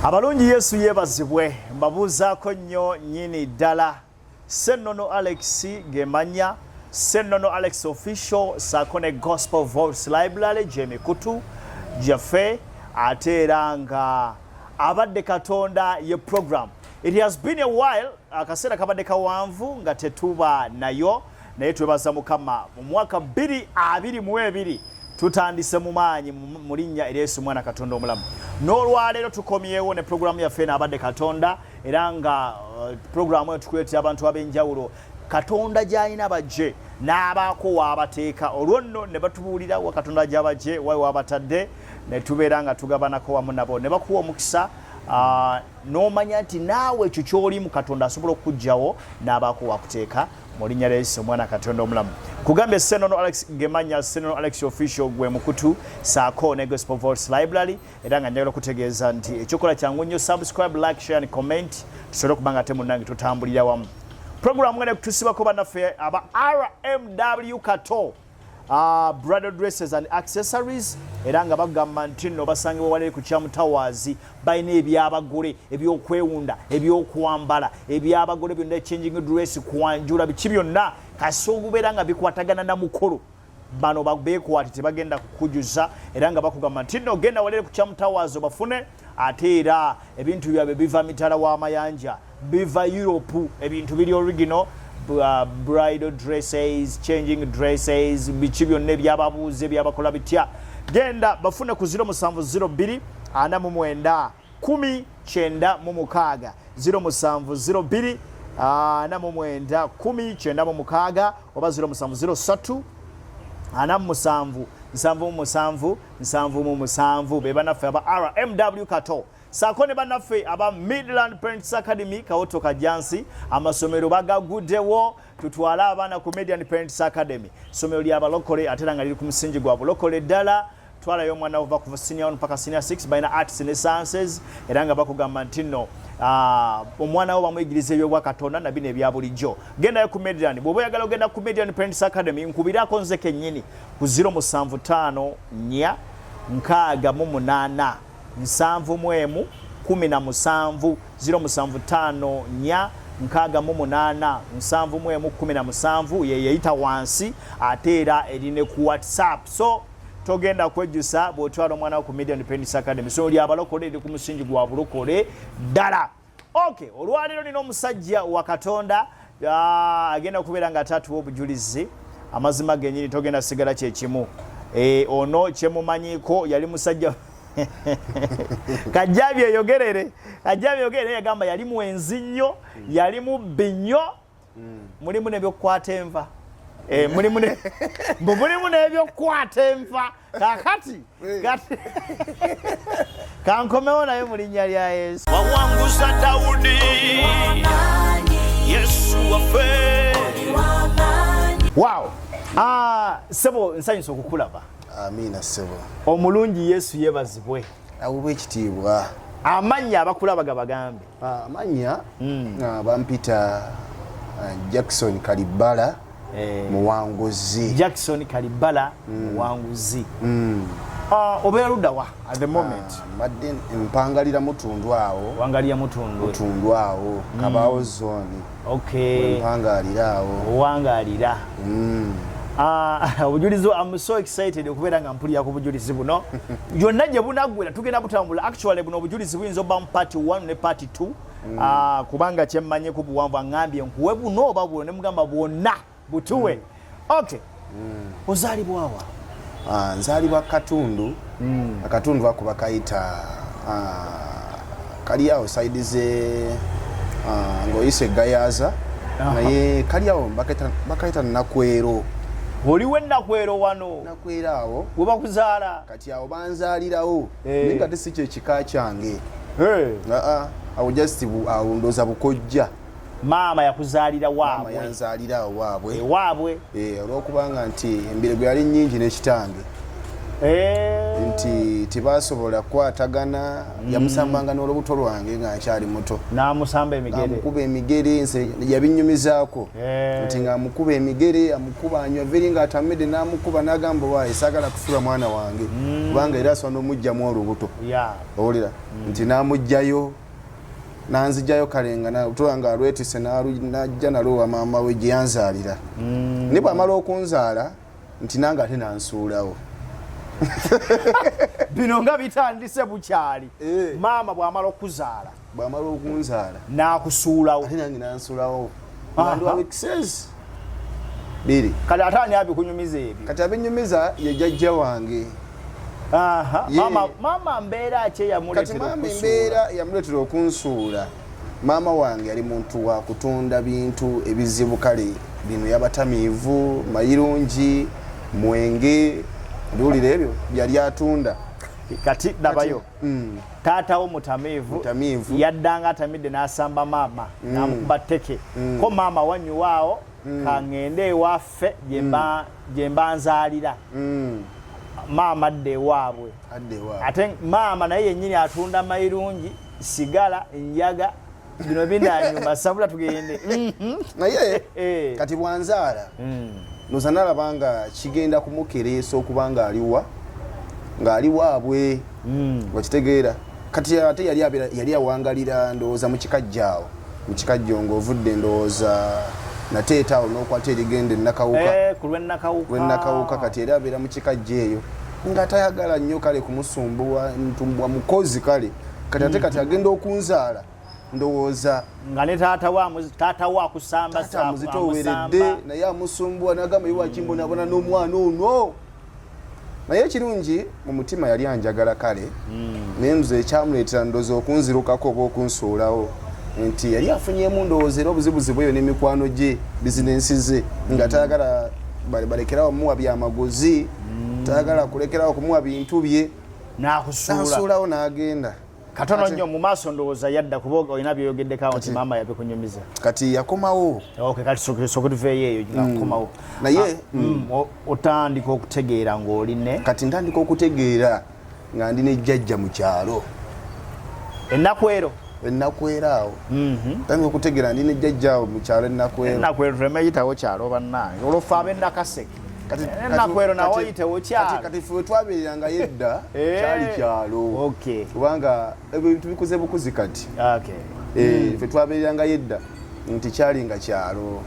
Abalungi, Yesu yeebazibwe. Mbabuuzaako nnyo nnyini ddala. Ssennono Alex gemanya Ssennono Alex Official saako ne Gospel Voice Library, gyemikutu gyaffe, ate era nga abadde Katonda ye program. It has been a while, akaseera kabadde kawanvu nga tetuba nayo, naye twebaza Mukama, mu mwaka 2022 tutandise mu maanyi mu linnya erya Yesu Mwana Katonda omulamu. N'olwaleero tukomyewo ne puroguramu yaffe eno Abadde Katonda, era nga puroguramu eno tukuleetera abantu ab'enjawulo Katonda gy'alina bajje n'abaako waabateeka, olwo nno ne batubuulira wa Katonda gy'abajje, wawe waabatadde, ne tubeera nga tugabanako wamu nabo, ne bakuwa omukisa n'omanya nti naawe ekyo ky'olimu Katonda asobola okukuggyawo n'abaako wakuteeka mu linnya lya Yesu Omwana Katonda omulamu. Kugambye Senono Alex Gemanya, Senono Alex Official gwe mukutu, saako ne Gospel Voice Library. Era nga njagala okutegeeza nti ekyokola kyangu nnyo: subscribe, like, share and comment, tusobole okuba nga ate munnange tutambulira wamu. Programu ngene kutusibako bannaffe aba RMW Kato Bridal Dresses and Accessories, era nga bagamba nti nno basangibwa walere ku Kyamu Towers. Balina ebyabagole, ebyokwewunda, ebyokwambala ebyabagole byonna, changing dress, kwanjula, biki byonna, kasi ogubeera nga bikwatagana na mukolo. Bano beekwati, tebagenda kukujuza, era nga bakugamba nti nno genda walere ku Kyamu Towers obafune. Ate era ebintu byabwe biva mitala w'amayanja, biva Europe, ebintu biri original, bridal dresses, changing dresses, biki byonna ebyababuuza, ebyabakola bitya. Genda bafune ku 0702 49 10 96, 0702 49 10 96, oba 0703 47 77 77. Be bannaffe aba RMW Kato, saako ne bannaffe aba Midland Parents Academy, Kawoto Kajansi. Amasomero bagaguddewo, tutwale abaana ku Midland Parents Academy, ssomero lyabalokole ate era nga liri ku musingi gwa bulokole ddala. Twalayo omwana ova kuva senior 1 paka senior 6. Balina arts ne sciences, era nga bakugamba nti nno omwana wo bamuyigiriza ebyobwakatonda nabino ebya bulijjo. Gendayo ku Median. Bw'oba oyagala ogenda ku Median Parents Academy, nkubirako nze kennyini ku 0754 68 71 17, 0754 68 71 17. Ye yeyita wansi, ate era erine ku WhatsApp, so togenda kwejjusa bw'otwala omwana wo ku Median Parents Academy. So oli abalokole, eri ku musingi gwa bulokole ddala. Ok, olwaleero nina omusajja wa Katonda, agenda kubeera nga ataatuwa obujulizi. Amazima genyini, togenda sigala kyekimu. Ono kyemumanyiiko yali musajja kajja byeyogerere, kajja byeyogerere. Yagamba yali mwenzi nnyo, yali mubbi nnyo, mulimu nebyokukwata enva. Mbu mulimu n'ebyokukwata enva. Kakati kati kankomewo naye mu linnya lya Yesu. Wawanguza Dawudi, Yesu waffe. Wow. Ah, sebo, nsanyusa okukulaba. Amiina, ssebo. Omulungi, Yesu yeebazibwe. Awubwa ekitiibwa. Amannya abakulaba gabagambe. Amannya bampita Jackson Kalibala. Muwanguzi. Jackson Kalibala Muwanguzi. Obeera luddawa at the moment? Mbadde mpangalira Mutundu awo. Wangalira Mutundu? Mutundu awo, Kabaawo Zone. Mpangalira awo. Owangalira. Obujulizi, I'm so excited okubeera nga mpulira ku bujulizi buno. Yonna gye bunaggwera tugenda butambula. Actually, buno obujulizi buyinza obba mu part 1 ne part 2, kubanga kyemmanyi ku buwanvu. Aŋŋambye nkuwe buno oba buno, ne mugamba bwonna butuwe. Okay, ozaalibwawa? Nzaalibwa Katundu. Akatundu ako bakayita kali awo side ze ng'oyise Gayaza, naye kali awo bakayita Nakwero. Oliwo Ennakwero wano? Nakwero awo. We bakuzaala? Kati awo banzaalirawo. Eh. Naye nga te si kyekika kyange. Hey. Aa, awo just awo ndooza bukojja. Maama yakuzaalira Maama waabwe? Yanzaalira awo waabwe. Ewaabwe. Eh, olwokubanga nti embirego yali nnyingi n'ekitange. Nti tebasobola kukwatagana. Yamusambanga n'olubuto lwange nga nkyali muto. N'amusamba emigere. Amukuba emigere. Nze yabinyumizaako nti ng'amukuba emigere, amukuba, anywa veri ng'atamidde, n'amukuba, n'agamba, "Waaye saagala kufiirwa mwana wange," kubanga era asobola n'omuggyamu olubuto. Owulira nti n'amuggyayo, nanzijjayo, kale nga tula nga alwetise, n'ajja nalwo wa maama we gye yanzaalira. Naye bw'amala okunzaala, nti nange ate nansuulawo. Bino nga bitandise bukyali. Eh. Maama bw'amala okuzaala, Bw'amala okunzaala, n'akusuulawo. Ate nange nansuulawo nga ndi wa weeks 2. Kati ate ani abikunyumiza ebyo? Kati abinyumiza ye jjajja wange. Maama mbeera ki Kati eyamuleetera maama okusuula? embeera yamuleetera okunsuula, maama wange yali muntu wa kutunda bintu ebizibu, kale bino yabatamiivu, mayirungi, mwenge, biwulira ebyo byali atunda. Kati labayo, taatawo mutamiivu. Mutamiivu. Yaddanga atamidde n'asamba maama, n'amukuba tteke ko, "Maama, wanyuwaawo, kaŋŋende ewaffe gye mba nzaalira." Maama adda ewaabwe. Adda ewaabwe. Ate maama naye yennyini atunda mayirungi, sigala, njaga, bino binanyuma, sabula tugende. Naye Eh. kati bwanzaala, noza nalaba nga kigenda kumukereesa okuba nga aliwa, ng'ali waabwe, okitegeera? Kati ate yali yali awangalira, ndowooza mu Kikajjo awo, mu Kikajjo ng'ovudde, ndowooza Nateeta awo n'okwata erigenda Enakawuka. Eh, ku lw'Ennakawuka. Lw'Ennakawuka. Kati era abeera mu Kikajjo eyo, nga tayagala nnyo kale kumusumbuwa, ntumbwa mukozi kale. Kati ate kati agenda okunzaala, ndowooza nga ne taata we taata we akusamba. Taata amuzitooweredde, naye amusumbuwa, nagamba, "Iwaki mbonabona n'omwana ono?" Naye ekirungi, mu mutima yali anjagala kale. Naye nze ekyamuleetera, ndowooza, okunzirukako oba okunsuulawo, nti yali afunyemu, ndowooza era obuzibuzi bweyo n'emikwano gye, bizinensi ze, nga tayagala balekerawo muwa byamaguzi, tayagala kulekerawo kumuwa bintu bye. N'akusuula. Nansuulawo n'agenda. Katono nnyo mu maaso, ndowooza yadda, kuba olina byoyogeddeko awo nti maama yabikunyumiza. Kati yakomawo. Okay, kati soke tuveeyo eyo nga kukomawo. Naye Otandika okutegeera ng'oline Kati ntandika okutegeera nga ndi ne jjajja mu kyalo. Ennaku ero. Ennaku era awo ntandika okutegeera ndi ne jjajja awo mu kyalo, ennaku ero. Ennaku ero tuleme yitawo kyalo, bannange, olwo ffe ab'Ennakaseke. Ennaku ero nawe oyitewo kyalo. Kati ffe wetwabeerangayo edda, Eh. kyali kyalo, kubanga ebyo ebintu bikuze bukuzi kati. Eh, ffe twabeerangayo edda nti kyali nga kyalo.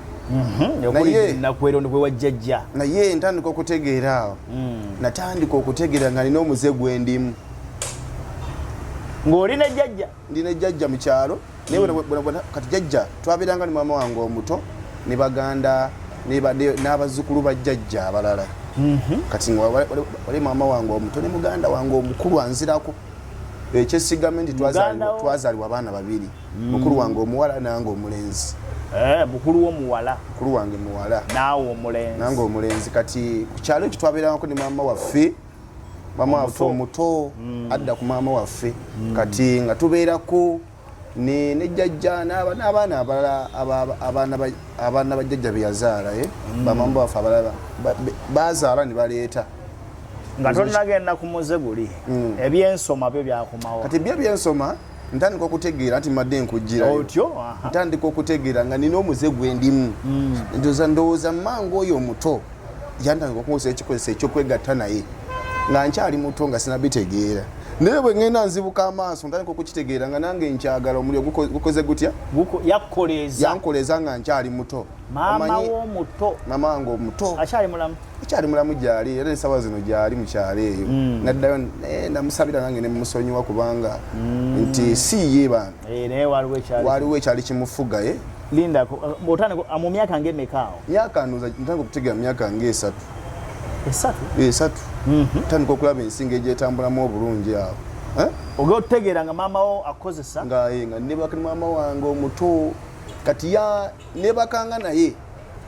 Okuli Naye ennaku ero ndikwe wajjajja. Naye ntandika okutegeera awo, natandika okutegeera nga nina omuze gwendimu. Ng'oli ne jjajja. Ndi ne jjajja mu kyalo, naye kati jjajja twabeeranga ne maama wange omuto ne baganda n'abazzukulu ba jjajja abalala. Kati nga wali maama wange omuto ne muganda wange omukulu anzirako ekyesigame nti Muganda wo? twazaalibwa abaana babiri, mukulu wange omuwala nange omulenzi. Eh, mukulu w'omuwala. Mukulu wange muwala. Naawe omulenzi. Nange omulenzi. Kati ku kyalo ekyo twabeerangako ne maama waffe, maama waffe omuto adda ku maama waffe. Kati nga tubeerako ne jjajja n'abaana abalala, abaana ba jjajja be yazaala, eh? Bamaama baffe abalala bazaala ne baleeta. Nga tonnagenda ku muze guli, ebyensoma byo byakomawo? Kati byo byensoma, ntandika okutegeera nti madde nkugirayo. Otyo, aha. Ntandika okutegeera nga nina omuze gwendimu. Ndowooza mmange oyo omuto yantandika okukozesa ekikozesa ekyokwegatta naye nga nkyali muto, nga sinabitegeera. Naye bwe ngenda nzibuka amaaso, ntandika okukitegeera nga nange nkyagala. Omuliro gukoze gutya? Yakukoleeza. Yankoleeza nga nkyali muto. Maama Omanyi- w'omuto. Maama wange omuto. Akyali mulamu? Akyali mulamu, gyali era ensawa zino gyali mukyalo eyo. Naddayo namusabira nange nemusonyiwa, kubanga nti si ye bambi. Eh, naye waliwo ekyali. Waliwo ekyali kimufuga ye. Linda, otandika mu myaka ng'emeka awo? Myaka, ndowooza ntandika okutegeera mu myaka ngaesatu. 3? 3. Ntandika okulaba ensinga egyetambulamu obulungi awo. Eh? Ogenda otutegeera nga maama wo akozesa. Nga nebaka ne maama wange omuto. Kati ya nebakanga naye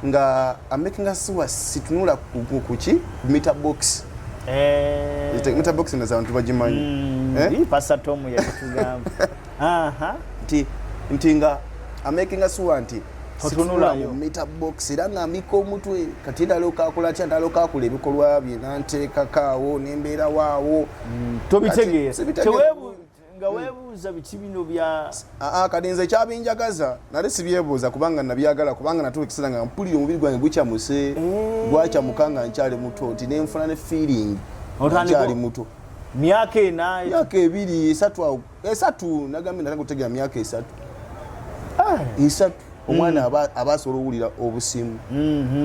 nga amakinga sure situnula kuki, ku meter box. Eh, Meter box naza abantu bagimanyi. Eh? Pastor Tom yatugamba. Aha. Nti nga amakinga sure nti Situnula mu meter box era nga mbika omutwe. Kati ndalooka akola kya, ndalooka akola ebikolwa bye, nanteekako awo nembeerawo awo. Tobitegeera. Nga weebuuza biki bino bya Aa, kati nze kyabinjagaza nale sibyebuuza kubanga nabyagala, kubanga natuuka ekiseera nga mpulira omubiri gwange gukyamuse, gwakyamuka nga nkyali muto, nti nenfuna ne feeling nkyali muto. Myaka ena? Myaka 2, 3 awo, 3 nagambye natandika okutegeera myaka 3. 3 omwana aba asobola owulira obusimu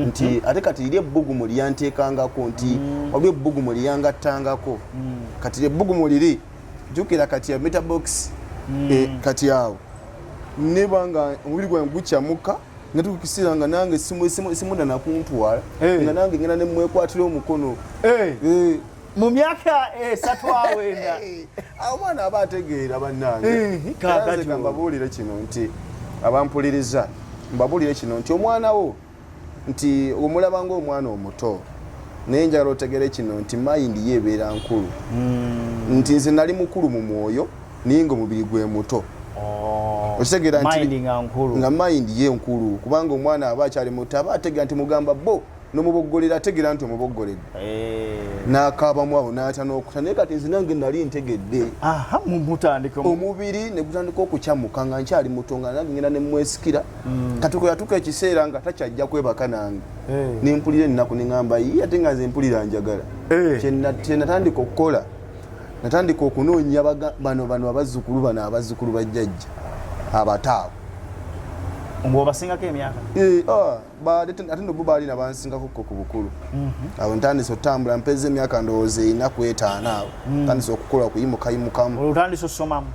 nti ate kati liri ebbugumu lyanteekangako nti waliwo ebbugumu lyangattangako. Kati ebbugumu liri jjukira kati ya meter box, kati awo neba nga omubiri gwange gukyamuka nga tukukisira nga nange simunda nakuntwala, nga nange ngenda nemwekwatira omukono. Mu myaka 3 awo ena. Awo omwana aba ategeera bannange. Kaakati Mbabuulire kino nti abampuliriza, mbabuulire kino nti omwana wo nti omulaba ng'omwana omuto, naye njagala otegere kino nti mind ye ebeera nkulu. Nti nze nali mukulu mu mwoyo naye nga omubiri gwe muto. Okitegeera nti Mind nga nkulu. Nga mind ye nkulu, kubanga omwana aba akyali muto aba ategeera nti mugamba bo nomuboggolera ategeera nti omuboggoledde. N'akaabamu awo n'atya n'okuta, naye kati nze nange nali ntegedde. Aha, mutandika omubiri ne gutandika okukyamuka nga nkyali muto, nga nange ngenda ne mwesikira. Kati kwe yatuuka ekiseera nga takyajja kwebaka nange, ne mpulira ennaku ne ŋŋamba ye ate nga nze mpulira njagala. Kye natandika okukola, natandika okunoonya bano abazzukulu, bano abazzukulu ba jjajja abato abo. Ng'obasingako emyaka? Ate no bo baali nabansingako ko ku bukulu. Awo ntandise otambula mpeza emyaka ndowooza 4 ku 5 awo ntandise okukola okuyimukayimukamu. Olwo otandise osomamu?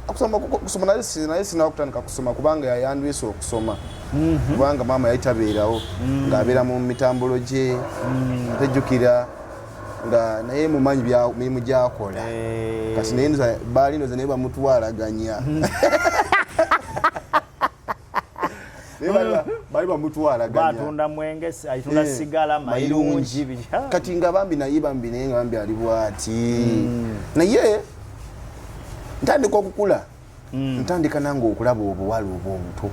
Kusoma naye sinawa kutandika kusoma kubanga yayandwisa okusoma, kubanga maama yali tabeerawo, ng'abeera mu mitambulo gye, tejjukira nga naye mumanyi mirimu gyakola. Kati naye baali ndoza naye bamutwalaganya. Naye baali bamutwalaganya. Batunda mwenge, ayitunda sigala, mayirungi. Kati nga bambi naye bambi naye nga bambi ali bwati, naye ntandika okukula, ntandika nange okulaba obuwala obwo obuto.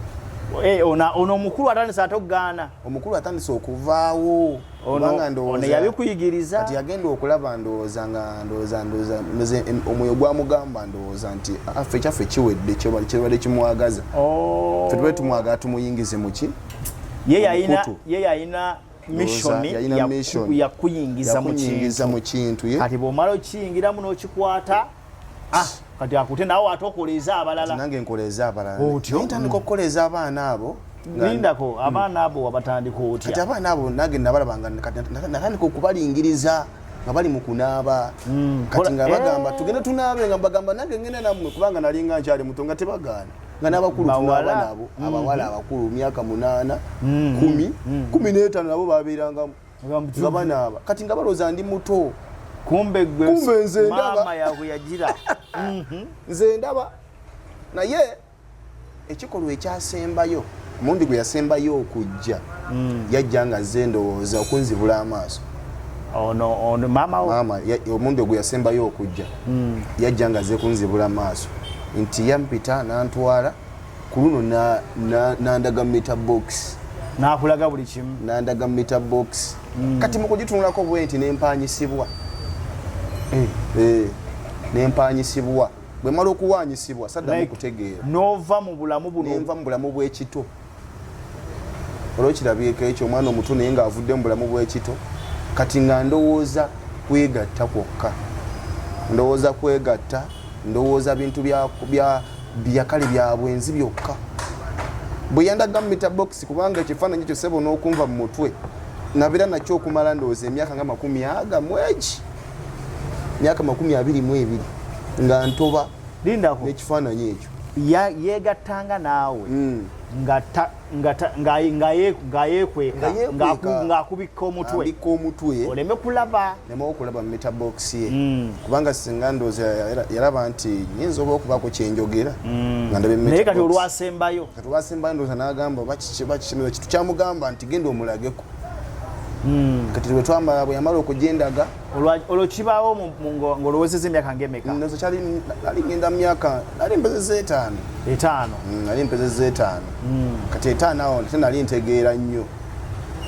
Eh, ono omukulu atandise ate okugaana. Omukulu atandise okuvaawo. Kubanga ono ndowooza yabikuyigiriza. Kati yagenda okulaba ndowooza nga ndowooza omwoyo gwamugamba ndowooza nti "Ah, ffe kyaffe kiwedde, kyebadde kimwagaza. Ffe tubadde tumwagala tumuyingize muki Ye yalina Omukutu. Ye yalina mission. Yalina mission. Yakuyingiza mu yakuyingiza kintu. Mu kintu ye. Kati bw'omala okiyingiramu n'okikwata, ah, kati akute naawe ate okoleeza abalala. Nange nkoleeza abalala. Otyo? Naye ntandika okukoleeza abaana abo Lindako, abaana abo wabatandika Kati otya? Abaana abo nange nabalabanga, kati natandika okubalingiriza nga bali mu kunaaba. Kati nga bagamba tugende tunaabe, nga mbagamba nange ngenda nammwe, kubanga nalinga nkyali muto nga tebagaana, nga n'abakulu tunaaba Bawala. nabo, abawala abakulu myaka 8, 10, 15 nabo babeerangamu nga banaaba. Kati nga balowooza ndi muto. Kumbe gwe Kumbe nze ndaba. Maama yabwe yagira. Nze ndaba, naye ekikolwa ekyasembayo, omulundi gwe yasembayo okujja, yajja nga azze ndowooza okunzibula amaaso. Ono maama wo? Maama omulundi ogwo yasembayo okujja, yajja nga azze kunzibula amaaso, nti yampita nantwala ku luno nandaga meter box. N'akulaga buli kimu. Nandaga meter box. Kati mu kugitunulako bwe nti nempanyisibwa. Nempanyisibwa, bwe mala okuwanyisibwa saddamu Like, kutegeera. N'ova mu bulamu buno. Nenva mu bulamu bw'ekito. Olwekirabyeko ekyo, omwana omuto naye ng'avudde mu bulamu bw'ekito, kati nga ndowooza kwegatta kwokka, ndowooza kwegatta, ndowooza bintu byakale bya bwenzi byokka. Bwe yandaga mu meter box, kubanga ekifaananyi ekyo sebo n'okunva mu mutwe nabeera nakyo okumala ndowooza emyaka nga makumi aga mwegi, myaka 22 nga ntoba Lindako. n'ekifaananyi ekyo. Yeegattanga naawe nga yeekweka? Nga yeekweka. Ng'akubikka omutwe? Ambikka omutwe. Oleme kulaba. Neme okulaba mu meter box ye, kubanga singa ndowooza yalaba nti nyinza oba okubaako kyenjogera nga ndaba Naye kati olwasembayo? Kati olwasembayo ndowooza n'agamba oba kiki, oba kiki, kitu kyamugamba nti genda omulageko. Kati bwe twamala, bwe yamala okugendaga, Olwo kibaawo ng'olowozeza emyaka ng'emeka? Ndozo kyali nali ngenda mu myaka, nali mpezeza 5. 5. Nali mpezeza 5. Kati 5 awo te nali ntegeera nnyo,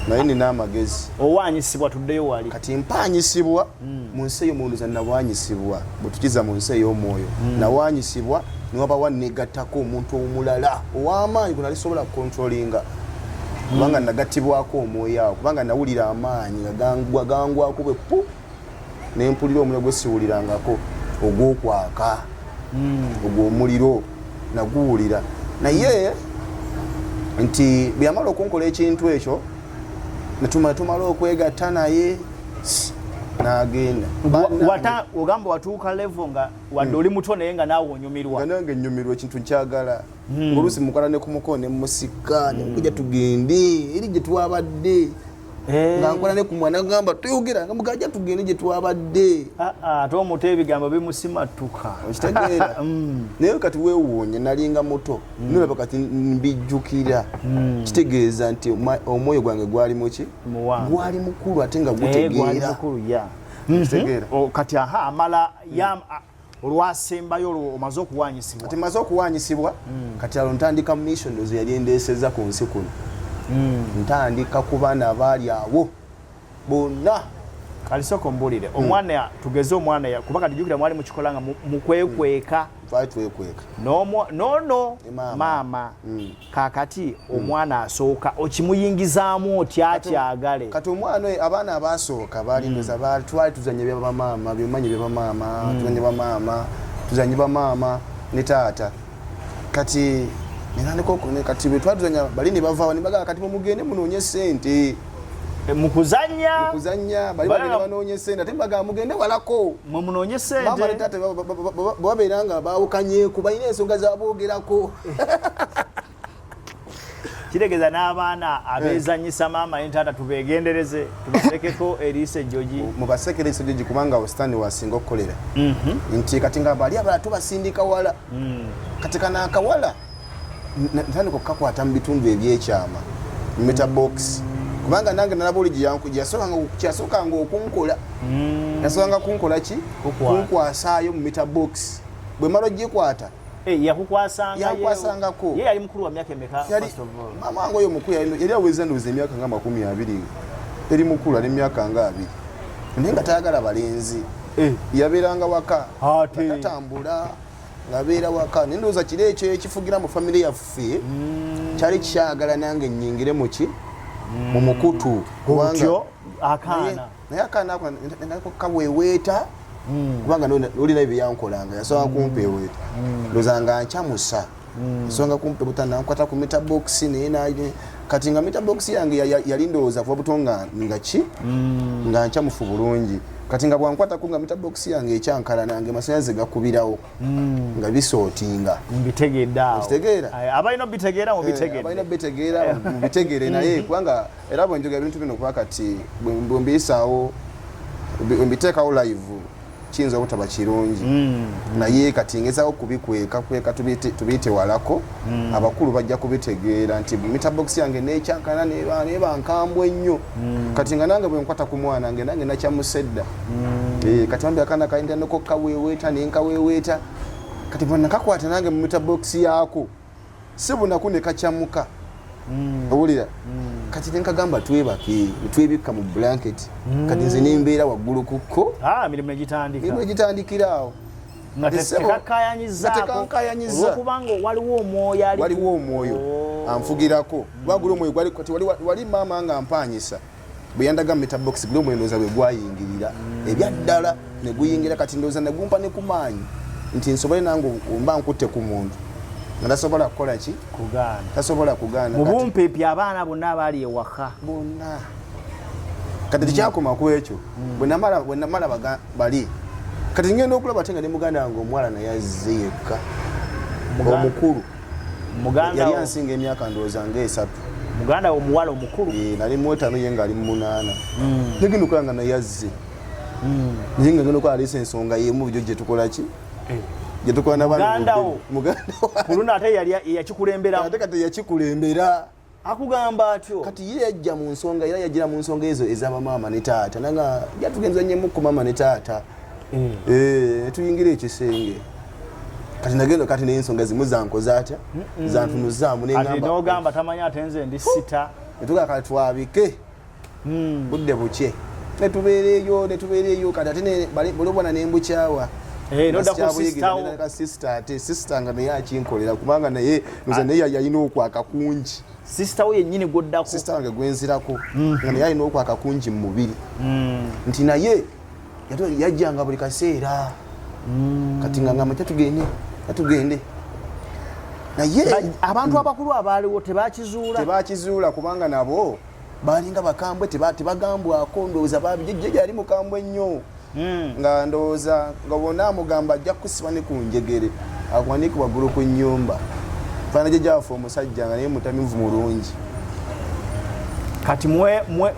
naye nina amagezi. Owaanyisibwa, tuddeyo wali. Kati mpaanyisibwa mu nsi ey'omwoyo, nawanyisibwa bwe tukiza mu nsi ey'omwoyo, nawanyisibwa niwabawa negattako omuntu omulala ow'amaanyi gwe nali sobola kucontrollinga, kubanga nagattibwako omwoyo awo, kubanga nawulira amaanyi nga gangwako bwe pu, nempulira omuliro gwe siwulirangako ogw'okwaka. Ogwo omuliro naguwulira, naye nti bwe yamala okunkola ekintu ekyo, netumala okwegatta naye, n'agenda. Ogamba watuuka level nga wadde oli muto, naye nga naawe onyumirwa. Nga nange nyumirwa, ekintu nkyagala. Oluusi mukola ne ku mukono ne musika nemukuja tugende eri gye twabadde. Nga nkola ne ku mwana, gamba toyogera, nga mugajja tugende gye twabadde. Ah, ah, ate omuto ebigambo bimusimattuka. Okitegeera? Naye kati weewuunye, nalinga muto, nolaba kati mbijjukira, kitegeeza nti omwoyo gwange gwali muki? Muwanvu. Gwali mukulu ate nga Eh, gwali gutegeera. mukulu ya. Kitegeera. Oh, kati aha amala olwasembayo olwo omaze okuwanyisibwa. Kati maze okuwanyisibwa, kati alo ntandika mission ndozo yali endeeseza ku nsi kuno. Ntandika ku baana abaali awo bonna. Kalisooka ombuulire, omwana, tugeze omwana kuba kati jjukira mwali mukikola nga mukwekweka. Twali twekweka. Nono Ne maama. Maama, kakati omwana asooka okimuyingizaamu otya akyagale? Kati omwana oyo, abaana abasooka baali ndoza twali tuzanya byabamaama, byomanyi byabamaama, tuzanya bamaama, tuzanye bamaama ne taata. Kati netandika kati bwe twali tuzanya, bali ne bavaawo ne bagamba, kati mumugende munoonye sente. Eh, mukuzanya. Mukuzanya bali bagenda banoonye sente, ate bagamba mugende walako. Mwe munoonye Maama ne sente. taata bwe babeera nga baawukanyeeku, balina ensonga zaboogerako. Kitegeeza n'abaana abeezanyisa maama ne taata tubeegendereze, tubasekeko eriiso ejjogi. Mubasekere eriiso ejjogi, kubanga awo Sitaani wasinga okukolera, nti kati nga bali abalala tubasindika wala, kati kano akawala ntandika okukakwata mu bitundu ebyekyama, meter box, kubanga nange nalaba oli gyeyasookanga okunkola, yasookanga kunkola ki? Kukwata. Kunkwasaayo mu meter box. Bwe mala ogikwata, Eh, yakukwasanga? Yankwasangako. Ye yali mukulu wa myaka emeka, first of all? Maama wange oyo mukulu yali aweza ndowooza emyaka nga 20, eri mukulu, ali emyaka nga 20, naye nga tayagala balenzi. Yabeeranga waka. Ate. Nga tatambula, ng'abeera waka. Naye ndowooza kiri ekyo ekifugira mu famire yaffe kyali kyagala nange nnyingire muki, mu mukutu, kubanga Otyo akaana. Naye akaana ako nako kaweeweeta, kubanga olina bye yankolanga, yasobola kumpeeweeta, ndowooza nga nkyamusa, nsonga kumpebuta, nankwata ku meter box. Naye kati nga meter box yange yali ndowooza kuva buto nga ki, nga nkyamufu bulungi. Kati nga bwankwatako nga meter box yange ekyankala, nange masanyalaze gakubirawo nga bisootinga. Mbitegedde awo. Okitegeera? Aye, abalina obitegeera Eh, mubitegedde. Abalina bitegeera mubitegeere, naye kubanga era bwe njogera ebintu bino, kuba kati bwe mbiyisaawo, bwe mbiteekawo live, kiyinza obutaba kirungi, naye kati ngezaako kubikweka kweka, tubiyite walako. Abakulu bajja kubitegeera nti meter box yange nekyankana, neba nkambwe ennyo. Kati nga nange bwe nkwata ku mwana nge, nange nakyamusedda. Eh, kati bambi akaana kayinda niko kaweeweeta, nenkaweeweeta. Kati bwe nakakwata nange mu meter box yaako, si bunaku ne kakyamuka, owulira? Kati nenkagamba twebake, netwebikka mu blanket. Kati nze nembeera waggulu kukko. Ah, emirimu negitandika. Emirimu egitandikira awo. Nga Kati ssebo, tekakayanyizaako. Nga tekankayanyiza. Olwokubanga waliwo omwoyo ali Waliwo omwoyo Oh. anfugirako, kuba guli omwoyo gwali kati wali maama nga mpanyisa, bwe yandaga meter box, guli omwoyo ndowooza bwe gwayingirira ebyaddala ne guyingira. Kati ndowooza ne gumpa ne ku maanyi nti nsobole nange mba nkutte ku muntu nga tasobola kukola ki? Kugaana. Tasobola kugaana. Mu Kati bumpeepi abaana bonna abaali ewaka. Bonna. Kati tekyakoma ku ekyo. Bwe namala bali, kati ngenda okulaba ate nga ne muganda wange omuwala naye azze yekka, omukulu. Muganda Yali ansinga emyaka ndowooza nga 3. Muganda wo omuwala omukulu. Eh, nali mu 5, ye ngaali mu 8. Negenda okulaba nga naye azze, naye nga ngenda okulaba aleese ensonga yemu byo gye tukola ki, gye tukola n'abaana. Muganda wo. Muganda Ku luno ate yali yakikulemberamu. Ate kati yakikulembera. Akugamba atyo. Kati ye yajja mu nsonga, era yajjira mu nsonga ezo ez'abamaama ne taata, nanga yatugenza nyemu ku maama ne taata. Eh, tuyingira ekisenge. Kati nagenda kati n'ensonga zimu zankoze atya, zantunuzaamu nengamba nogamba tamanyi ate nze ndi sita. Netugaa kati twabike. Budde bukye netubeera eyo, netubeera eyo kati ate buli obwana nembukyawa. Eh, Sisita ate sisita nga naye akinkolera, kubanga naye nze naye yalina okwaka kungi. Sisita we yennyini gwoddako? Sisita wange gwenzirako, nga naye alina okwaka kungi mu mubiri, nti naye yajjanga buli kaseera. Kati nga ngamba tatugende, tatugende naye. Abantu abakulu abaaliwo tebakizuula? Tebakizuula, kubanga nabo balinga bakambwe, tebagambwako. Ndowooza jjajja yali mukambwe nnyo, nga ndowooza nga bwona amugamba ajja kusiba ne ku njegere akuwanike waggulu ku nnyumba. Faana jjajja waffe omusajja nga naye mutamivu mulungi. Kati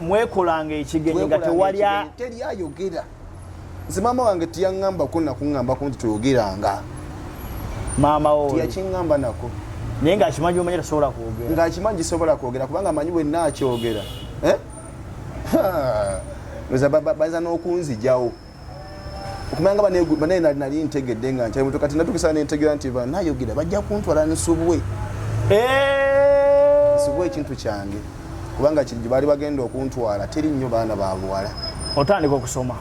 mwekolanga ekigenyi nga tewali teri ayogera. Nze maama wange tiyaŋŋambako nakuŋŋambako nti toyogeranga. Maama wo tiyakiŋŋamba nako. Naye ng'akimanyi, omanyi tasobola kwogera. Ng'akimanyi gisobola kwogera, kubanga amanyi bwe naakyogera, eh? Ndowooza bayinza n'okunzijawo okumanya nga banaye nali ntegedde nga nkyali muto. Kati natukisa nentegera nti banayogera bajja kuntwala nsubwe, nsubwe ekintu kyange, kubanga kiri gye baali bagenda okuntwala teri nnyo baana ba buwala. Otandika okusoma.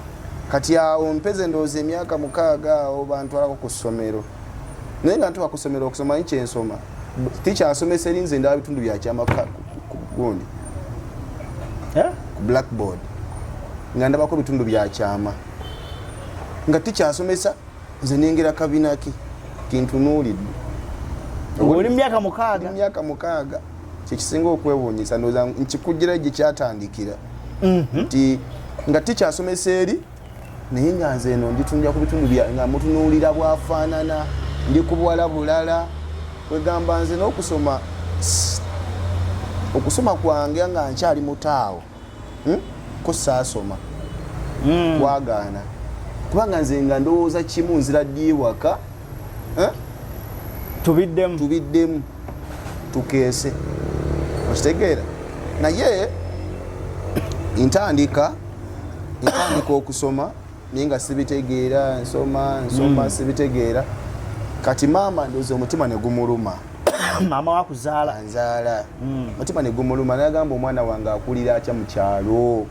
Kati awo mpeze ndowooza emyaka 6 awo bantwalako ku ssomero, naye nga ntuka ku ssomero okusoma nyi kyensoma tikyasomesa eri nze ndaba bitundu byakyama gundi Eh? ku blackboard, nga ndabako bitundu byakyama nga tikyasomesa, nze nengera kabinaki kintunuulidde. Oli mu myaka 6? Myaka 6. Kyekisinga okwewuunyisa, ndowooza nkikugira gye kyatandikira nti nga tikyasomesa eri, naye nga nze eno nditundira ku bitundu nga mutunuulira bwafaanana, ndi ku buwala bulala. Kwegamba nze n'okusoma okusoma kwange nga nkyali mutaawo, Ko saasoma. Kwagaana, kubanga nze nga ndowooza kimu, nzira ddi ewaka, eh? Tubiddemu. Tubiddemu, tukeese, okitegeera? Naye ntandika okusoma naye nga sibitegeera. Nsoma, nsoma, sibitegeera. Kati maama ndowooza omutima ne gumuluma. Maama wakuzaala? Anzaala. Omutima ne gumuluma, nagamba omwana wange akulira atya mu kyalo,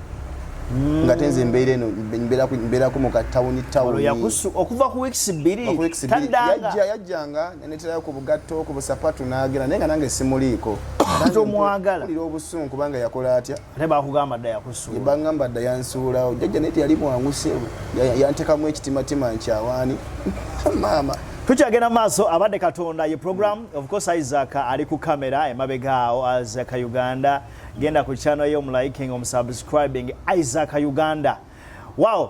nga tenze embeera eno mbeerako mu katawuni. Olwo tawuni. Okuva ku weeks 2 Ku weeks 2. Taddanga? Yajjanga neneterayo ku bugatto, ku busapatu, n'agenda, naye nga nange simuliiko. Tomwagala. Mpulira obusungu kubanga yakola atya? Ate bakugamba dda yakusuula. Baŋŋamba dda yansuulawo. Jjajja naye teyali mwangu ssebo. Yantekamu ekitimatima nkyawaani maama. Tukyagenda maaso, abadde Katonda ye program. Of course Isaac ali ku kamera emabega awo, Isaac Uganda. Genda ku channel ye omuliking, omusubscribing, Isaac Uganda. Wow,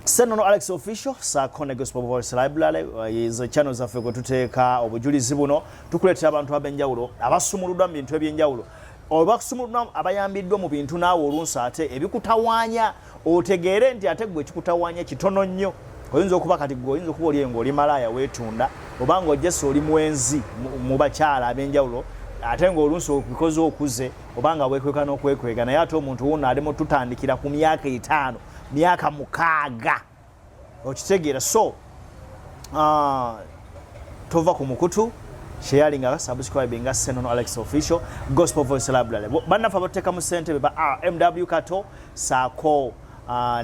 Senono Alex Official saako ne Gospel Voice Library, ezo channel zaffe kwe tuteeka obujulizi buno. Tukuleetera abantu ab'enjawulo abasumuluddwa mu bintu ebyenjawulo, obasumuluddwa, abayambiddwa mu bintu, naawe olunsi ate ebikutawaanya otegeere nti ate gwe ekikutawaanya kitono nnyo. Oyinza okuba kati gwe oyinza okuba oli ng'oli malaaya weetunda, oba ng'ojjesa oli mwenzi mu bakyala ab'enjawulo, ate ng'olunsi obikoze okuze oba nga weekweka n'okwekwega. Naye ate omuntu wuno ali mu tutandikira ku myaka 5, myaka 6, okitegeera? So tova ku mukutu, sharing nga subscribing nga Senono Alex Official, Gospel Voice Library. Bannaffe abateekamu ssente be ba RMW Kato saako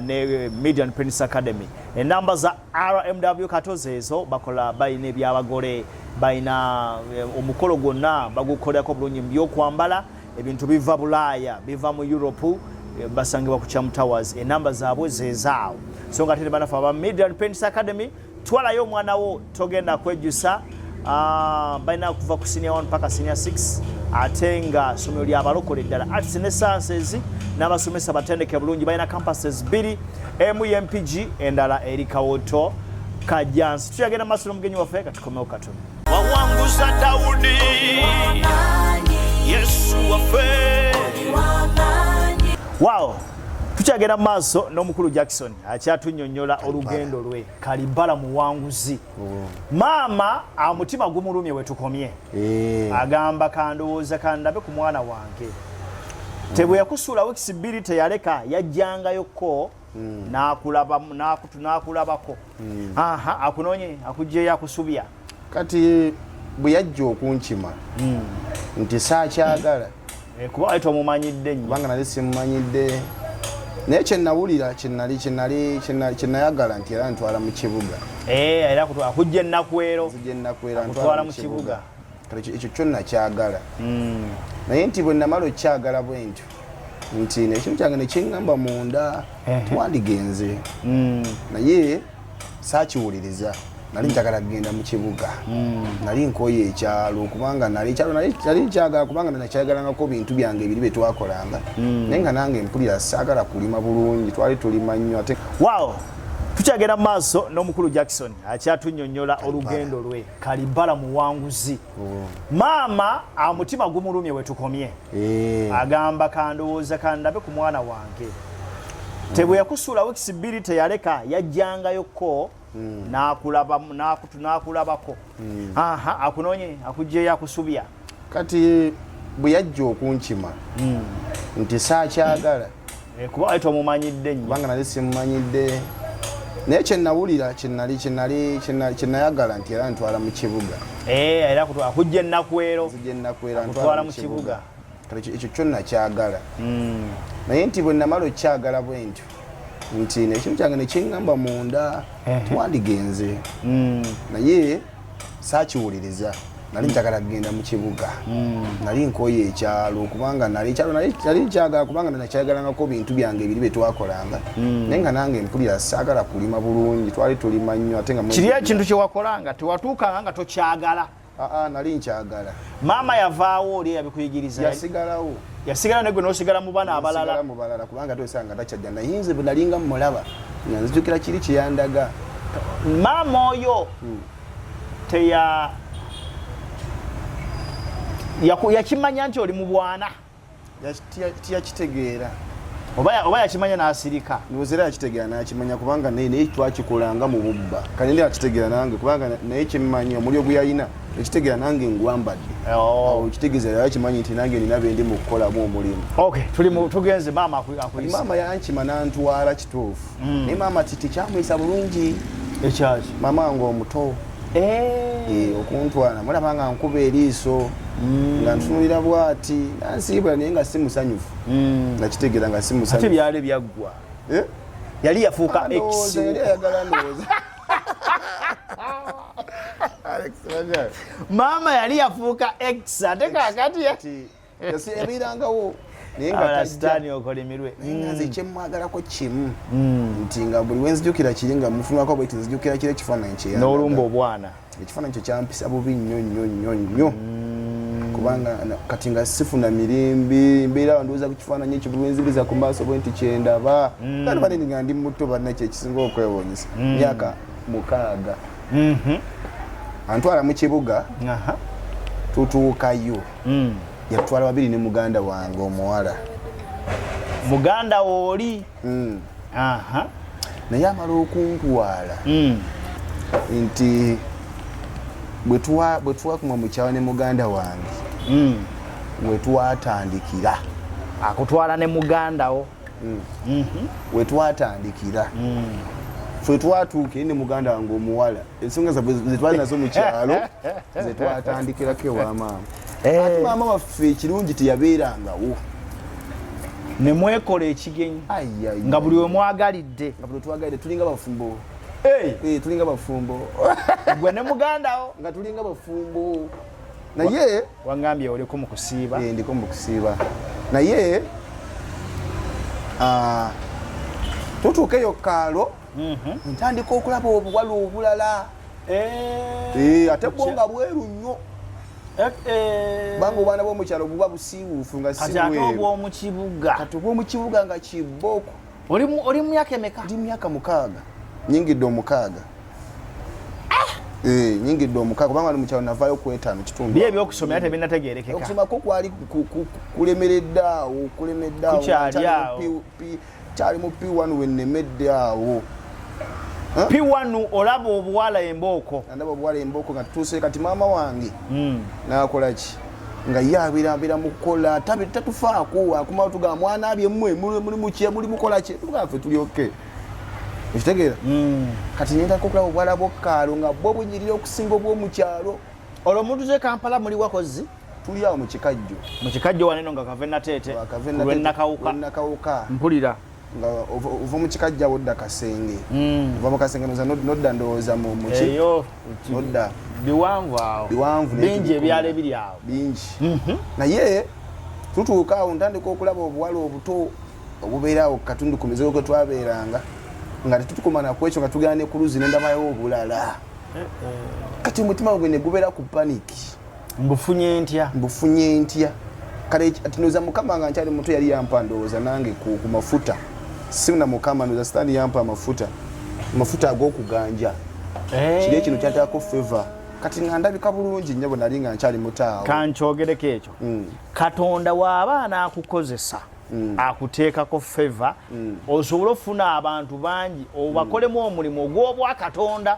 ne Median Prince Academy. Enamba za RMW Kato zeezo. Bakola, balina ebyabagole, balina omukolo gwonna bagukolerako bulungi mu byokwambala. Ebintu biva Bulaaya, biva mu Europe. Basangibwa ku Cham Towers, enamba zaabwe zezaawo. So nga ate ne bannaffe aba Median Prince Academy, twalayo omwana wo, togenda kwejjusa. Balina kuva ku senior 1 paka senior 6, ate nga ssomero lyabalokole ddala, arts ne sciences, n'abasomesa batendeke bulungi. Balina campuses bbiri, emu ye Mpigi, endala eri Kawoto Kajansi. Tuyagenda maaso n'omugenyi waffe, katukomewo katono. Wawanguza Dawudi, Yesu waffe. Wow, Tukyagenda mu maaso n'omukulu Jackson akyatunyonyola olugendo lwe Kalibala muwanguzi. Oh. Maama amutima gumulumye wetukomye. Eh. Agamba kandowooza kandabe ku mwana wange. Tebwe yakusuula weeks bbiri teyaleka yajjangayoko n'akulabako. Aha, akunonye akujjeyo akusubya. Kati bwe yajja okunkima nti saakyagala. Eh, kuba wali tomumanyidde nnyo. Kubanga nali simumanyidde. Naye kye nawulira kye nayagala nti era ntwala mu kibuga. Eh, era akujja ennakwero. Nzija ennakwero antwala mu kibuga. Kale ekyo kyo nakyagala. Naye nti bwe namala okukyagala bwe ntyo nti ekintu kyange ne kiŋŋamba munda twandigenze. Naye saakiwuliriza. Nali njagala kugenda mu kibuga. Nali nkooye ekyalo kubanga nali ekyalo nali nkyagala kubanga nakyagalangako bintu byange ebiri bye twakolanga. Naye nga nange mpulira saagala kulima bulungi, twali tulima nnyo ate. Wow! Tukyagenda mu maaso n'omukulu Jackson akyatunyonyola olugendo lwe Kalibala muwanguzi. Oh. Maama amutima gumulumye wetukomye. Eh. Agamba kandowooza kandabe ku mwana wange. Tebwe yakusuula weeks bbiri teyaleka yajjangayoko n'akulabako. Aha, akunonye akujjeyo akusubya. Kati bwe yajja okunkima nti saakyagala. Eh, kuba wali tomumanyidde nnyo. Kubanga nali simumanyidde. Naye kye nawulira kye nayagala nti era ntwala mu kibuga. Eh, era akujja ennakwero. Nzija ennakwero antwala mu kibuga. Kale ekyo kyo nakyagala. Naye nti bwe namala okukyagala bwe ntyo nti ekintu kyange ne kiŋŋamba munda twandigenze. Naye saakiwuliriza. Nali njagala kugenda mu kibuga. Nali nkooye ekyalo kubanga nali ekyalo nali nkyagala kubanga nakyagalangako bintu byange ebiri bye twakolanga. Naye nga nange mpulira saagala kulima bulungi, twali tulima nnyo ate nga kiri ekintu kye wakolanga tewatuukanga nga tokyagala. Aa, nali nkyagala. Maama yavaawo oli eyabikuyigiriza? Yasigalawo. Yasigala negwe n'osigala mu bana abalala? Yasigala mu balala kubanga tosanga takyajja. Naye nze bwe nalinga mmulaba nga nzijukira kiri kye yandaga. Maama oyo teya yakimanya nti oli mu bwana? Tiyakitegeera. Oba yakimanya n'asirika? Ndowooza era yakitegeera n'akimanya kubanga naye twakikolanga mu bubba. Kale ndi akitegeera nange kubanga naye kyemmanyi omulyo gwe yalina ekitegeera nange ngwambadde. Oh. Awo kitegeeza yali akimanyi nti nange nina be ndi mu kukolamu omulimu. Okay, tuli mu tugenze maama akuyise. Maama yankima n'antwala kituufu. Naye maama tekyamuyisa bulungi. Ekyaki? Maama wange omuto. Eh. Eh, okuntwala mulaba nga nkuba eriiso nga ntunulira bw'ati nansiibula naye nga si musanyufu. Nakitegeera nga si musanyufu. Ate byali byaggwa. Eh? Yali yafuuka ex. Yali ayagala ndowooza. Alex, maama yali yafuuka ex ate kaakati ebirangawo naye nga sitaani okolimirwe. Naye nga nze kyemwagalako kimu nti nga buli wenzijukira kiri nga mufunako bweti nzijukira kiri ekifaananyi kye n'olumba obwana. Ekifaananyi kyo kyampisa bubi nnyo nnyo nnyo nnyo kubanga kati nga sifuna mirembe mbeera ndowooza ku kifaananyi ekyo buli wenziriza ku maaso bwe nti kyendaba. Kandi banene nga ndi muto banna kye kisinga okwewuunyisa. Myaka 6. Antwala mu kibuga tutuukayo. Yatwala babiri ne muganda wange omuwala. Muganda wooli? Naye amala okuntwala nti bwe twakuma mu kyalo ne muganda wange we twatandikira. Akutwala ne muganda wo? We twatandikira. Ffe twatuuka eri ne muganda wange omuwala. Ensonga zaffe ze twali nazo mu kyalo ze twatandikirako ewa maama. Ate maama waffe ekirungi teyabeerangawo. Ne mwekola ekigenyi nga buli we mwagalidde. Nga buli we twagalidde tulinga bafumbo. Tulinga bafumbo. Gwe ne muganda wo? Nga tulinga bafumbo. Naye wangambye oliko mu kusiiba. Ndiko mu kusiiba. Naye tutuuka eyo kaalo ntandika okulaba obuwala obulala. Ate bwo nga bweru nnyo. Kubanga obwana bw'omukyalo buba busiiwuufu nga si Kati ate bweru. obw'omu kibuga. Kati obw'omu kibuga nga kibooko. Oli mu myaka emeka? Ndi myaka 6. Nyingidde 6. Nyingidde 6 kubanga ndi mukyalo navaayo ku 5 kitundu. Bye ebyokusoma era tebinnategeerekeka. Okusoma ko kwali kulemeredde awo, kulemedde awo. Kukyali awo. Kyali mu P1 wenemedde awo. P1 olaba obuwala embooko. Ndaba obuwala embooko nga tutuuse kati maama wange nakola ki nga ye abeera mukukola tatufaako, akomawo tugamba mwana abye mmwe muli muki, muli mukola ki, tugamba ffe tuli okay, okitegeera? Kati nentandika okulaba obuwala bwokkaalo nga bwo bunyirira okusinga obw'omukyalo. Olwo mutuze Kampala muli wakozi? Tuli awo mu Kikajjo. Mu Kikajjo waneno nga kave Nateete, lwennakawuka. Nakawuka. Mpulira. Nga ova mu Kikajjo awo odda Kasenge, ova mu Kasenge nodda ndowooza mu muki eyo nodda biwanvu awo. Biwanvu. Bingi ebyalo ebiri awo. Bingi, naye tutuuka awo ntandika okulaba obuwala obuto obubeera awo katundu ku mizigo kwe twabeeranga, nga tetutukomana ku ekyo, nga tugenda ne ku luzzi nendabayo obulala. Kati omutima gwe ne gubeera ku panic. Mbufunye ntya? Mbufunye ntya? Kale ati ndowooza Mukama nga nkyali muto yali yampa ndowooza nange ku mafuta, si na Mukama, ndowooza Sitaani yampa amafuta ag'okuganja. Kiri ekino kyanteekako favor, kati nga ndabika bulungi nnyo bwe nali nga nkyali muto awo. Kankyogereko ekyo. Katonda waaba anaakukozesa, akuteekako favor osobole okufuna abantu bangi obakolemu omulimu ogw'obwakatonda.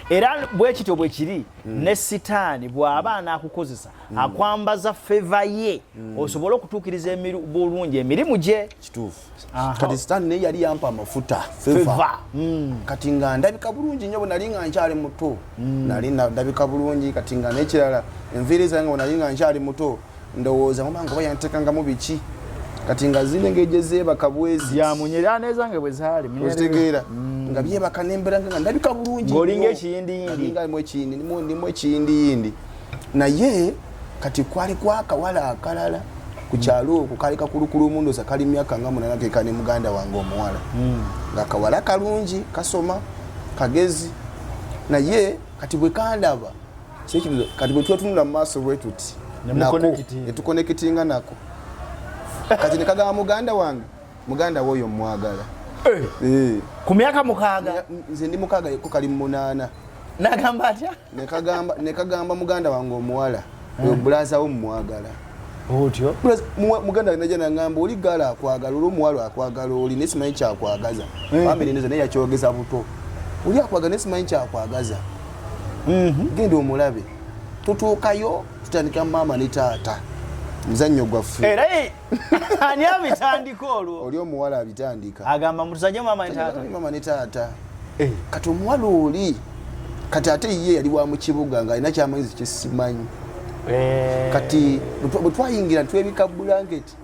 Era bwe kityo bwe kiri ne Sitaani, bw'aba anaakukozesa akwambaza favor ye osobole okutuukiriza bulungi emirimu gye. Kituufu. Kati Sitaani naye yali yampa amafuta, favor. Favor. Kati nga ndabika bulungi nnyo bwe nali nga nkyali muto, nali ndabika bulungi. Kati nga n'ekirala, enviiri zange bwe nali nga nkyali muto, ndowooza mama nga oba yanteekangamu biki, kati nga zina engeri gye zeebaka bwezi. Yamunyera nezange bwe zaali munyerere. Ozitegeera nga byebaka nembeera nga ndabika bulungi Ng'olinga nnyo. ekiyindiyindi. Nga ndimu ekiyindi, ndimu ekiyindiyindi. Naye kati kwali kwakawala akalala ku kyalo okwo, kali kakulukulu mu ndowooza kali myaka nga 8, keka ne muganda wange omuwala, nga kawala kalungi, kasoma, kagezi. Naye kati bwe kandaba kyekibuzo, kati bwe twetunula mu maaso bwe tuti Ne nako muconnectinga. Ne tuconnectinga nako. Kati ne kagamba muganda wange, muganda we oyo mwagala. Eh. Ku myaka 6? Nze ndi 6, ko kali 8. Nagamba atya? Ne kagamba muganda wange omuwala, oyo brother wo mumwagala. Otyo. Muganda wange najja nagamba, oli gala akwagala, oli omuwala akwagala, oli naye simanyi kyakwagaza. Family neza naye yakyogeza buto, oli akwagala naye simanyi kyakwagaza, genda omulabe. Tutuukayo, tutandika maama ne taata muzannyo gwaffe. Era ani abitandika olwo? Oli omuwala abitandika. Agamba mutuzanye maama ne taata. Maama ne taata. Kati omuwala oli kati ate ye yali wa mu kibuga, nga alina kyamanyi kyesimanyi. Kati bwe twayingira twebika bulanketi,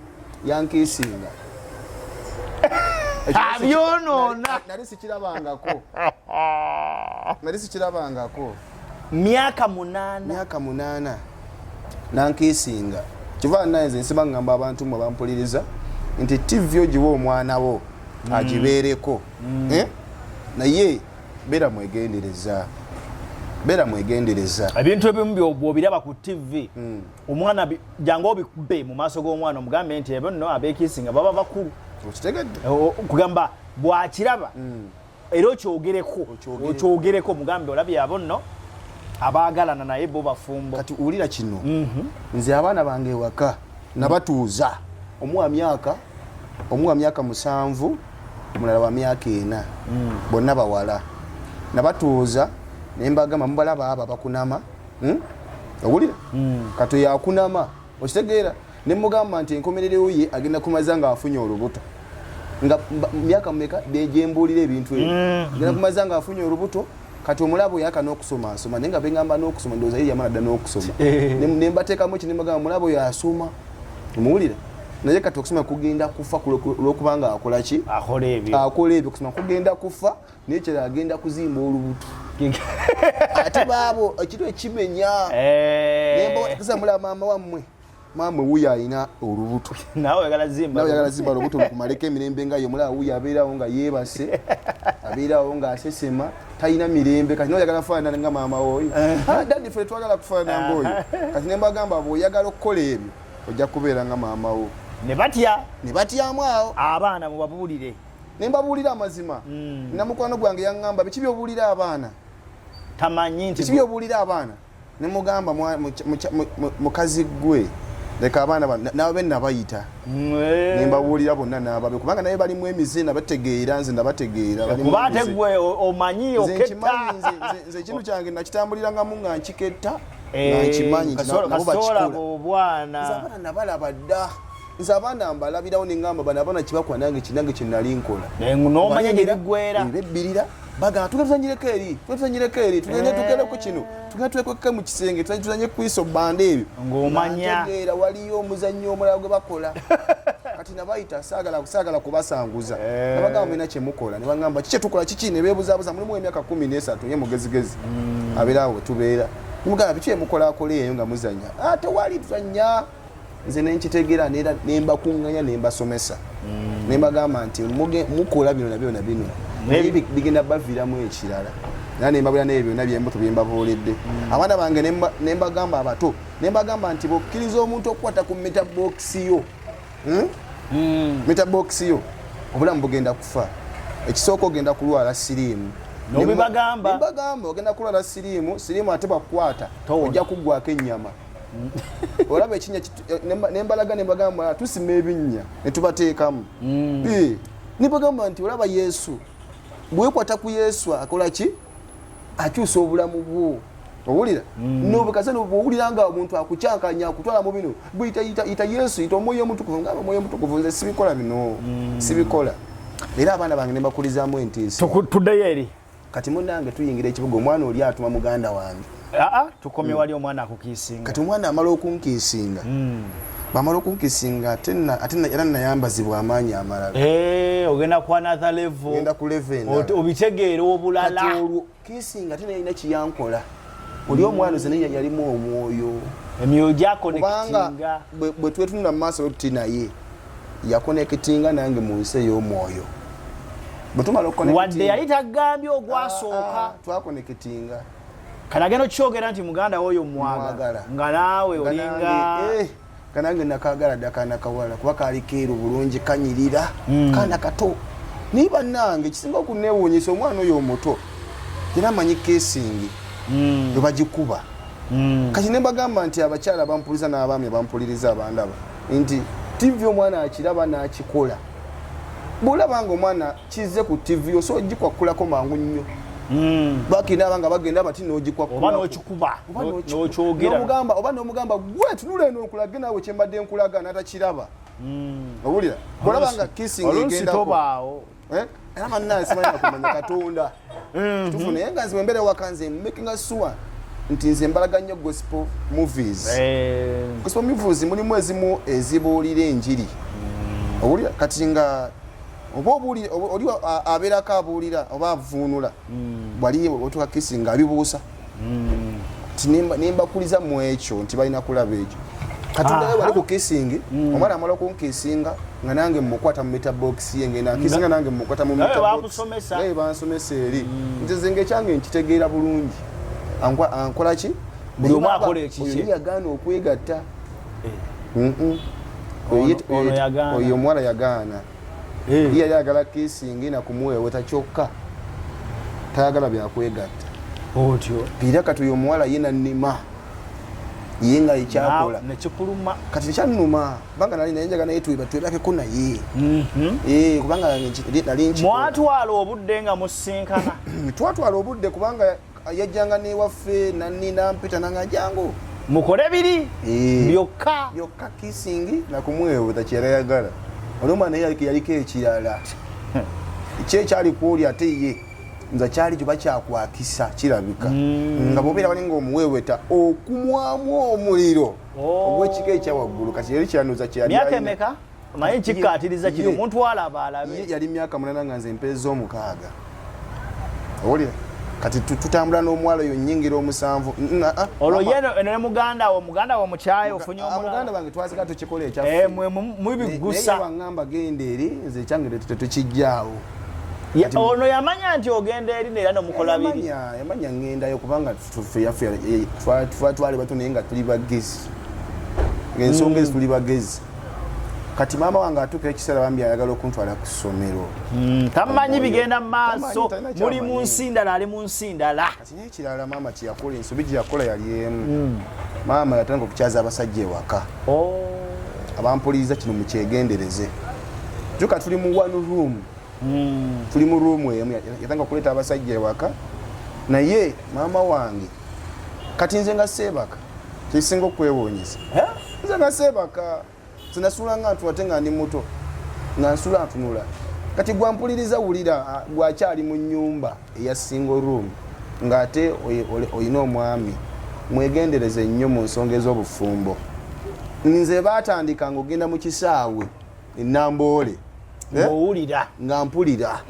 yankiisinga. Abyonoona. Nali sikirabangako, nali sikirabangako. Myaka 8? Myaka 8 nankiisinga. Kiva naye nze nsiba ngamba abantu mwe bampuliriza nti TV ogiwa omwana wo agibeereko, Eh? Naye beera mwegendereza, beera mwegendereza. Ebintu ebimu bw'obiraba ku TV, omwana jangu obikube mu maaso g'omwana, omugambe nti ebyo nno abeekiisinga baba bakulu. Okitegedde? Kugamba bw'akiraba era okyogereko. Okyogereko. Okyogereko, mugambe olabye abo nno abaagalana naye bo bafumbo. Kati wulira kino, nze abaana bange ewaka nabatuuza, omuwa myaka 7, omulala wa myaka 4, bonna bawala. Nabatuuza nembagamba, mubalaba abo abakunama, Owulira? Kati oyo akunama, okitegeera? Nemugamba nti enkomerero ye agenda kumaza nga afunye olubuto, nga myaka mumeka gyembuulira ebintu ebyo, agenda kumaza nga afunye olubuto. Kati omulabo yaka n'okusoma asoma, naye nga bengamba n'okusoma ndowooza ye yamala dda n'okusoma. Ne mbateekamu eki, nemugamba mulabo yasoma, omuwulira? Naye kati okusoma kugenda kufa olwokubanga akola ki? Akola ebyo. Akola ebyo. Okusoma kugenda kufa, naye kyera agenda kuzimba olubuto. Ate baabo ekiro ekimenya nembawa maama wammwe, maama wuyo alina olubuto. Nawe oyagala zimba. Nawe oyagala zimba olubuto lukumaleko emirembe, nga ye mulaba wuyo abeerawo nga yeebase, abeerawo ng'asesema, talina mirembe. Kati nawe oyagala kufaanana nga maama woyo. Ah, daddy, ffe twagala kufaanana ngaoyo. Kati ne mbagamba, bw'oyagala okukola ebyo ojja kubeera nga maama wo. Ne batya. Ne batyamu awo. Abaana mubabuulire. Ne mbabuulira amazima. Na mukwano gwange yaŋŋamba, biki byobuulira abaana? Tamanyi nti Biki byobuulira abaana? Ne mugamba mukazi gwe Leka abaana nababe nabayita nembabuulira bonna n'ababe, kubanga naye balimu emize, nabategeera, nze nabategeera. Kuba ate gwe omanyi oketta. Nze ekintu kyange nakitambulirangamu nga nkiketta, nga nkimanyi nti nabo bakikola. Obwana. Nze abaana nabalaba dda, nze abaana mbalabirawo, neŋŋamba bano abaana kibakola nange kinange kyenali nkola. N'omanya gye biggweera. Bebbirira, bagamba tugende tuzanyireko eri, tugende tuzanyireko eri, tugende tugereko kino, tugende twekweke mu kisenge, tuzanye kwiso banda ebyo. Ng'omanya. Ntegeera waliyo omuzannyo omulala gwe bakola. Kati nabayita, saagala kubasanguza, nabagamba mulina kyemukola. Ne bagamba kiki tukola kiki? Ne beebuzaabuza. Mulimu emyaka 13 ye mugezigezi abeera awo wetubeera. Nimugamba biki emukola akola eyo nga muzanya? Ah, tewali tuzanya. Nze nenkitegeera neera nembakuŋŋanya, nembasomesa, nembagamba nti mukola bino na bino na bino, naye bigenda baviiramu ekirala. Era nembabulira naye byonna byembuto byembabuulidde abaana bange, nembagamba abato, nembagamba nti bwokkiriza omuntu okukwata ku meter box yo, Meter box yo, obulamu bugenda kufa. Ekisooka ogenda kulwala siriimu. N'obibagamba? Nembagamba ogenda kulwala siriimu. Siriimu ate bwakukwata Towona. ojja kuggwako ennyama. Olaba ekinnya nembalaga, nembagamba tusima ebinnya ne tubateekamu. Nembagamba nti olaba Yesu, bwekwata ku Yesu akola ki? Akyusa obulamu bwo. Owulira nobukasa, bwowulira nga omuntu akukyankanya akutwala mu bino, gwe yita Yesu, yita Omwoyo Omutukuvu. Ngamba Omwoyo Omutukuvu, nze sibikola bino, sibikola. Era abaana bange nembakulizaamu entiisa. Tuddeyo eri. Kati munange tuyingira ekibuga, omwana oli atuma muganda wange. Aa, tukomye wali omwana akukiisinga. Kati omwana amala okunkiisinga, bamala okunkiisinga, ate era nayambazibwa amaanyi amalala. Ogenda ku another level. Ngenda ku level endala. Obitegeera obulala. Kati olwo kiisinga ate naye alina kiyankola oli omwana oze, naye yalimu omwoyo. Emyoyo Kubanga gyakonekitinga. Bwe twetunula mu maaso tuti naye yakonekitinga nange mu nsi ey'omwoyo. Bwe tumala wadde yali tagambye ogwasooka. Ah, twakonekitinga. Kati agenda okukyogera nti muganda woyo mwagala, Mwagala. nga naawe Nga olinga nange, nga nange nakagala dda kaana kawala, kuba kaali keeru bulungi, kanyirira, kaana kato. Naye bannange, kisinga okunewuunyisa, omwana oyo omuto era amanyi kissing bwe bagikuba. Kati ne mbagamba nti abakyala bampuliza n'abaami bampuliriza abandaba nti TV omwana akiraba n'akikola. Bw'olaba nga omwana kizze ku TV, osobola ogikwakkulako mangu nnyo. Bakina abanga bagenda bati oba n'ogikwakkulako n'okikuba Oba n'okyogera. Oba n'omugamba gwe tunula eno nkulage naawe kyembadde nkulaga, n'atakiraba. Owulira bwolaba nga kissing oluusi egendako. Tobaawo. Eh? Era bannange simanyi nakumanya Katonda kituufu, naye nga nze bwembeera ewaka nze makinga sure nti nze mbalaga nnyo gospel movies. Gospel movies mulimu ezimu ezibuulira enjiri. Owulira kati nga oba obuulira oli abeerako abuulira oba avuunula, bwali otuka kissing nga abibuusa nti nembakuliza mu ekyo nti balina kulaba ekyo. Katonda we wali ku kissing, omwana amala okunkisinga nga nange mukwata mu meter box ye, ngenda nkisinga nange mukwata mu Nawe meter box. bakusomesa. Nawe bansomesa eri nze nze ngekyange nkitegeera bulungi. Ankola ki? Buli omu Naye akola ekikye. Oyo ye yagaana okwegatta. Ono yagaana. Oyo omuwala yagaana. Ye yali ayagala kissing na kumuweweta kyokka, tayagala byakwegatta. Otyo. Era kati oyo omuwala ye nannima ye nga ekyakola nekikuluma. Kati tekyannuma kubanga nali naye njaga naye twebakeko naye. Kubanga nali nkikola. Mwatwala obudde nga musinkana. Twatwala obudde kubanga yajjanga newaffe nani nampita nanga jangu mukole biri byokka. Byokka, kissing nakumuweweta kyeyali ayagala. Oli omwana naye yaliko ekirala ki ekyali kwoli, ate ye nza kyali kyoba kyakwakisa kirabika nga bwobeera wali ngaomuweweta okumwamu omuliro Oh. ogwekika ekyawaggulu. Kati yali kyanuza kyeyali Myaka alina. emeka? Omanyi kikkaatiriza kino omuntu alaba alabe. Ye yali myaka 8 nga nze mpeeza 6. Owulira kati tutambula n'omuwala oyo nyingira omusanvu. Ah, olwo mama. ye eno ne muganda wo, muganda wo mukyayi ofunye Muganda omulala. wange twazika tukikola ekyaffe. Mwe mubiggusa. Naye waŋŋamba genda eri, nze ekyange tetukijjaawo. Ono yamanya nti ogenda eri neera nomukola biri. Yamanya ŋŋendayo kubanga ffe yaffe twali bato naye nga tuli bagezi, ng'ensonga ezi tuli bagezi. Kati maama wange atuuka ekiseera bambi ayagala okuntwala ku ssomero. Tamanyi bigenda mu maaso. Tamanyi, talina Muli mu kyamanyi. nsi ndala, ali mu nsi ndala. Kati naye ekirala maama kyeyakola, ensobi gye yakola yali emu. Maama yatandika okukyaza abasajja ewaka. Oh. Abampuliriza kino mukyegendereze. Juka tuli mu one room. Tuli mu room emu, yatandika okuleeta abasajja ewaka. Naye maama wange kati nze nga seebaka, kyekisinga okwewuunyisa. Nze nga seebaka, sinasula nga ntu ate nga ndi muto, nga nsula ntunula. Kati gwampuliriza wulira, gwakyali mu nnyumba eya single room ng'ate olina omwami, mwegendereze nnyo mu nsonga ez'obufumbo. Nze baatandika ng'ogenda mu kisaawe e Namboole. Ng'owulira. Nga mpulira,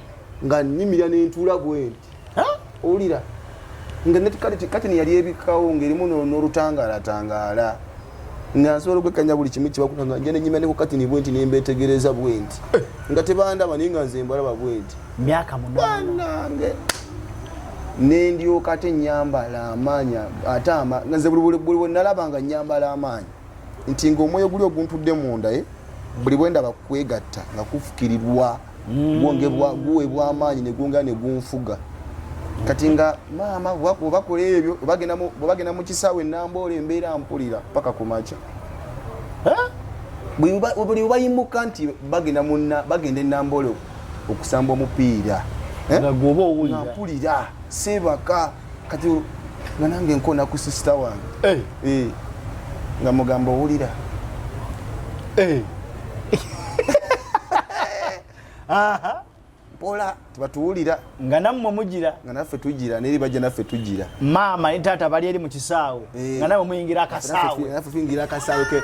nga nnyimirira ne ntuula bwe nti. Owulira nga kati yali ebikawo ng'erimu n'olutangaalatangaala, nga nsobola okwekanya buli kimu kibakuta, nga nja nenyima ne ku katini bwe nti nembeetegereza bwe nti, nga tebandaba naye nga nze mbalaba bwe nti. Myaka 8. Bannange, nendyoka ate nyambala amaanyi, ate nga nze buli bwe nalaba nga nyambala amaanyi nti ng'omwoyo guli oguntudde munda, buli bwe ndaba kwegatta nga kufukirirwa, gwongebwa, guweebwa amaanyi ne gwongera ne gunfuga. Kati nga maama bwe bakola ebyo, bwe bagenda mu kisaawe Namboole, embeera mpulira paka ku makya. Buli bwe bayimuka nti bagenda Enamboole okusamba omupiira, eh? Nga gwoba owulira. Nga mpulira, seebaka. Kati nga nange nkona ku sisita wange. Eh, nga mugamba, "Owulira?" Mpola tebatuwulira. Nga nammwe mugira. Nga naffe tugira, neri bajja naffe tugira. Maama ne taata bali eri mu kisaawe, nga nawe muyingira akasaawe. Naffe tuyingira akasaawe ke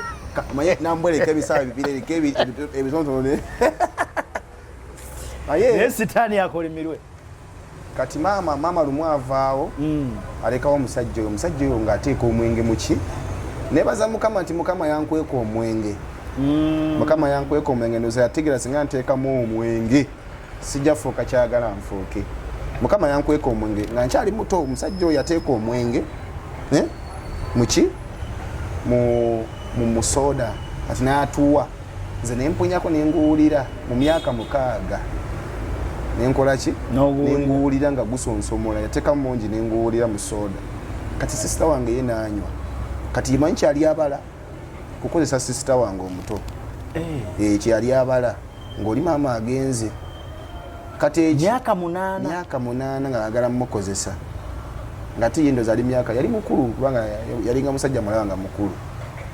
manye nambweleka ebisaawe bibiri eriko ebitonotono naye Naye sitaani akolimirwe. Kati maama lumu avaawo, alekawo omusajja oyo. Omusajja oyo ng'ateeka omwenge muki. Nebaza Mukama nti Mukama yankweka omwenge. Mukama yankweka omwenge. Ndoza yategeera singa nteekamu omwenge sijja fuuka kyagala nfuuke. Mukama yankweka omwenge nga nkyali muto. Omusajja oyo yateeka omwenge, eh, muki, mu musoda. Kati n'atuwa, nze nempunyako nenguwulira mu myaka 6. Nenkola ki? N'oguwulira. Nenguwulira nga gusonsomola. Yateekamu mungi, nenguwulira mu soda. Kati sisita wange ye n'anywa. Kati manyi kyali abala kukozesa sisita wange omuto. Kyeyali abala ng'oli maama agenze. Kati eki Myaka 8. Myaka 8 nga agala mukozesa, nga ti ye ndoza ali myaka, yali mukulu kubanga yalinga musajja mulaba nga mukulu.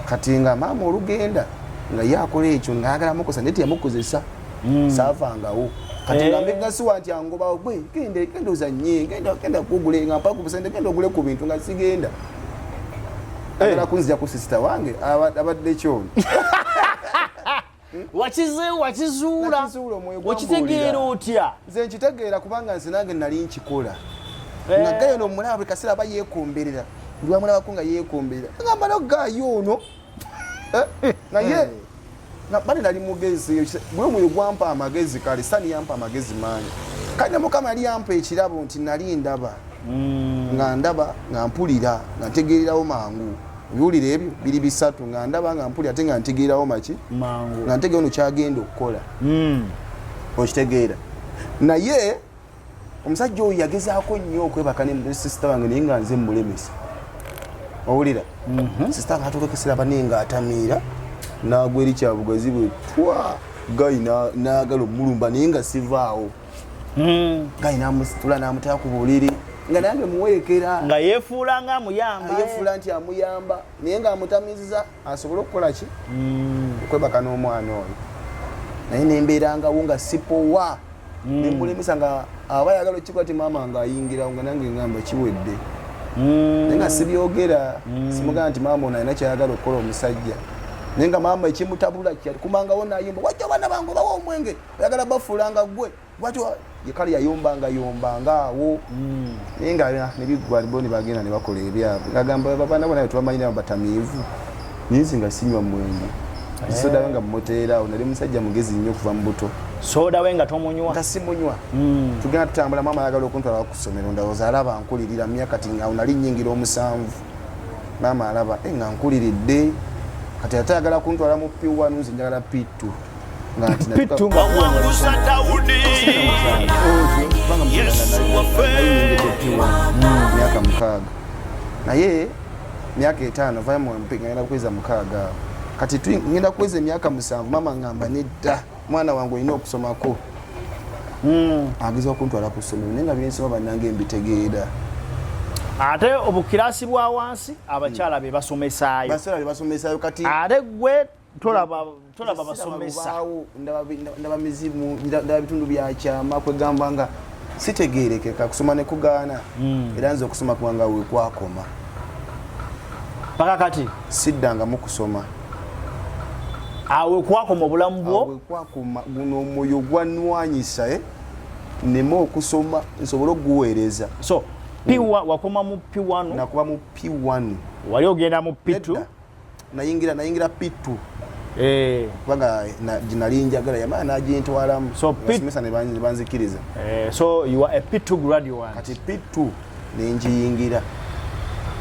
Kati nga maama olugenda nga ye akola ekyo nga ayagala mukozesa, naye teyamukozesa. Saavangawo. Kati nga mbegasiwa nti angoba, "Gwe genda, genda ozanye, genda, genda kugule," nga mpa ku busente, "Genda ogule ku bintu," nga sigenda. Agala kunzija ku sisita wange abadde kyono. Wakizuula? Nakizuula, omwoyo Okitegeera gwambuulira. otya? Nze nkitegeera kubanga nze nange nali nkikola. Nga gayo nomulaba buli kaseera aba yeekomberera, lwamulabako nga yeekomberera, ngamba, "No, gayo ono." Eh, naye bane nali mugezi bwe omwoyo gwampa amagezi. Kale sani yampa amagezi mangi. Kale ne Mukama yali yampa ekirabo nti nali ndaba, nga ndaba, nga mpulira, nga ntegeererawo mangu. Ebiwuliro ebyo biri bisatu: nga ndaba, nga mpulira, ate nga ntegeererawo maki? Mangu. Nga ntegeera ono kyagenda okukola. Okitegeera? Naye omusajja oyo yagezaako nnyo okwebaka ne sisita wange, naye nga nze mulemesa. Owulira? Sisita wange atuuka ekiseera bane nga atamiira, nagwa eri kyabugazi bwe twa gayi n'agala omulumba, naye nga sivaawo. Gayi n'amusitula n'amutera ku buliri nga nange muwerekera. Nga yeefuula nga amuyamba. Yeefuula nti amuyamba, naye ng'amutamiza asobole okukola ki? Okwebaka n'omwana oyo. Naye nembeerangawo nga sipowa, nemulemesa nga aba ayagala okikola ti maama ng'ayingirawo, nga nange ngamba kiwedde. Naye nga sibyogera, simugamba nti maama ono alina kyayagala okukola omusajja. Naye nga maama ekimutabula kumangawo nayomba, "Wajja abaana bange obawa omwenge, oyagala bafuulanga gwe lwaki Ye kale yayombanga yombanga awo, naye nga nebiggwa bo ne bagenda ne bakola ebyabwe. Ngagamba babaana bo naye tubamanyi nabo batamiivu. Naye nze nga sinywa mwenge, soda we nga muteera awo. Nali musajja mugezi nnyo okuva mu buto. Soda we nga tomunywa? Nga simunywa. Tugenda tutambula, maama ayagala okuntwala ku ssomero. Ndowooza alaba nkulirira mu myaka ti awo nali nnyingira omusanvu. Maama alaba, "Eh, nga nkuliridde." Kati ate ayagala kuntwala mu P1, nze njagala P2. Nga nti P2 nga Wawanguza Dawudi. Yesu waffe. Myaka 6. Naye Myaka 5 vayo mu MP, ngenda kuweza 6 awo. Kati ngenda kuweza emyaka 7, mama ngamba nedda, mwana wange olina okusomako. Ageza okuntwala ku ssomero naye nga byensoma bannange mbitegeera. Ate obukirasi bwa wansi abakyala be basomesaayo. Bakyala be basomesaayo kati. Ate gwe tolaba basomesa. Ndaba mizimu, ndaba bitundu bya kyama, kwegamba nga sitegeerekeka kusoma ne kugaana. Era nze okusoma kubanga we kwakoma. Paka kati siddangamu kusoma. Awe kwakoma obulamu bwo? Awe kwakoma, guno omwoyo gwanwanyisa, nneme okusoma nsobole okuguweereza. So, P1, wakoma mu P1? Nakuba mu P1. Wali ogenda mu P2? Nedda. Nayingira P2. Kubanga nali njagala yamala n'agintwalamu. So, Abasomesa ne banzikiriza. So you are a P2 graduate. Kati P2 ne ngiyingira.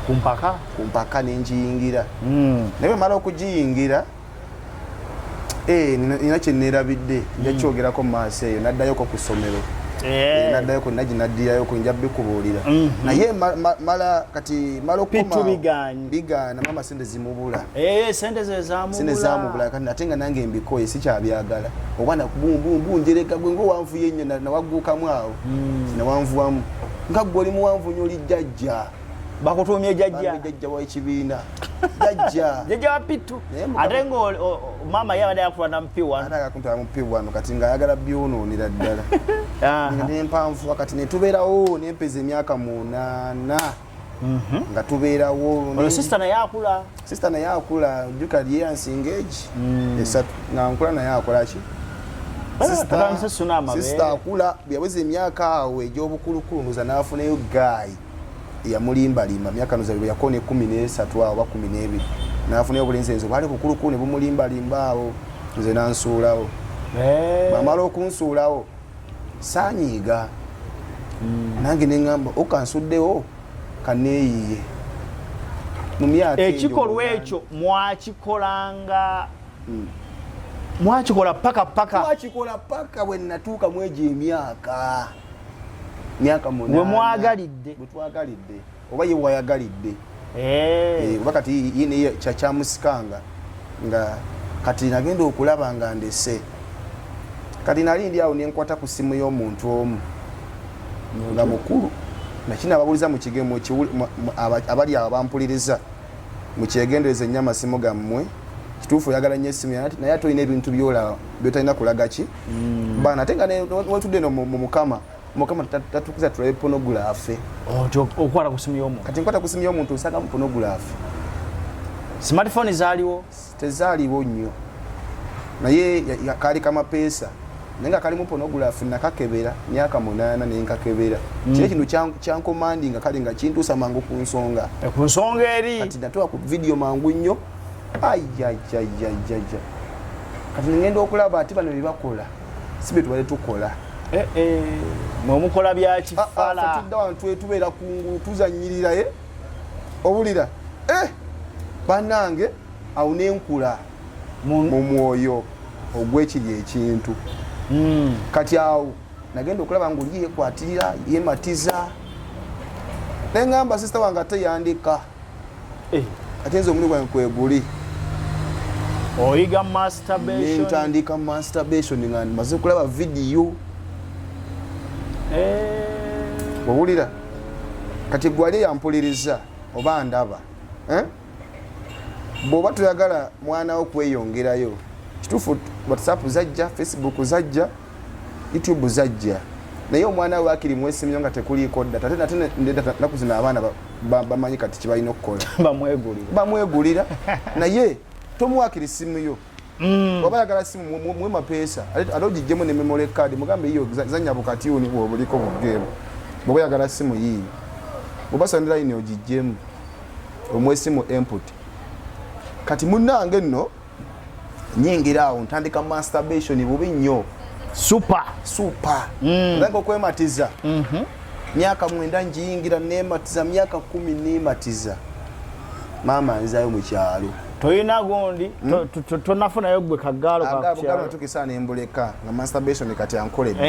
Ku mpaka? Ku mpaka ne ngiyingira. Naye bwe mmala okugiyingira, nina kye neerabidde, nja kyogerako mu maaso eyo, naddayoko ku ssomero. Naddayoko, naddirayo nja bikubuulira. Naye mala kati mala okukoma P2 bigaanyi. Bigaana, mama sente zimubula. Sente ze zamubula. Sente zamubula, kati ate nga nange mbikoye sikyabyagala. Obwana bunjereka gwe ng'owanvuye nnyo, nawagguukamu awo. Nawanvuwamu. Nga ggwe oli muwanvu nnyo, oli jjajja. Bakutuumye jjajja. Bambi jjajja w'ekibiina. Jjajja. Jjajja wa P2. Naye mukama Ate maama ye abadde akutwala mu P1. Ate akakuntwala mu P1 kati ng'ayagala byonoonera ddala. Ne mpanvuwa kati ne tubeerawo ne mpeza emyaka 8. Nga tubeerawo. Olwo sister naye akula. Sister naye akula, jjuka lye yansinga egi. 3. Nga nkula naye akola ki? Tatandise suna amabeere. Sister akula, bwe yaweza emyaka awo egy'obukulukulu ndowooza n'afunayo guy eyamulimbalimba. Myaka ndowooza bwe yakoona 13 awo oba 12. N'afunayo obulenzi bwali bukulukulu ne bumulimbalimba awo, nze n'ansuulawo. Bw'amala okunsuulawo, saanyiiga. Nange ne ŋŋamba, okansuddewo, kaneeyiye. Mu myaka egyo Ekikolwa munaana. ekyo mwakikolanga, mwakikola paka paka. Twakikola paka bwe natuuka mu egyo emyaka. Myaka 8. We mwagalidde. Bwe twagalidde. Oba ye wayagalidde. Oba kati ye naye kyamusikanga nga kati nagenda okulaba nga ndese. Kati nali ndi awo ne nkwata ku ssimu y'omuntu omu nga mukulu. Nakino ababuuliza mu kigemo abali awo bampuliriza, mukyegendereze nnyo amasimu gammwe. Kituufu oyagala nnyo essimu naye ate olina ebintu by'olaba by'otalina kulaga ki? Baana, ate nga wetudde eno mu Mukama, Mukama tatukuza tulabe pornography. Oh, nti okwata ku ssimu y'omuntu. Kati nkwata ku ssimu y'omuntu nsanga mu pornography. Smartphone zaaliwo? Tezaaliwo nnyo. Naye kaali kamapeesa. Naye nga kalimu pornography nakakebera myaka 8 ne nkakebera. Kiri ekintu kyankomandinga kale nga kintuusa mangu ku nsonga. Ku nsonga eri. Kati natuuka ku video mangu nnyo. Ai, ai, ai, ai, ai, ai. Kati ngenda okulaba ate bano bye bakola. Si bye tubadde tukola. Mwe mukola bya kifala. Ffe tudda wano tubeera ku ngulu tuzannyirira, Owulira? Bannange, awo ne nkula mu mwoyo ogw'ekiri ekintu. Kati awo nagenda okulaba ng'oli yeekwatirira, yeematiza. Ne ŋŋamba sister wange ate yandika. Ate nze omulimu gwange kweguli. Oyiga masturbation. Ne ntandika masturbation nga maze kulaba video. Owulira? Kati gwe ali yampuliriza oba ndaba. Bw'oba toyagala mwana wo kweyongerayo, kituufu WhatsApp zajja, Facebook zajja, YouTube zajja. Naye omwana we akiri mwesimyo nga tekuliiko data. Ate nate ne data nnaku zino abaana bamanyi kati kye balina okukola. Bamwegulira. Bamwegulira. Naye tomuwaakiri simu yo. Bw'oba ayagala simu, muwe mapeesa. Ate ogiggyemu ne memory card, mugambe yiyo zannya bukatuni bw'obuliko bu game. Bw'oba oyagala simu yiiyo. Bw'oba sound line ogiggyemu. Omuwe simu input. Kati munnange nno nyingira awo ntandika masturbation bubi nnyo. Super. Super. Ntandika okwematiza. Myaka 9 njiyingira neematiza, myaka 10 neematiza. Maama nzaayo mu kyalo. Toyina gundi, tonafunayo gwe kagaalo ka Agaalo ku kyalo. natuuka ne mbuleka nga masturbation kati ankoledde.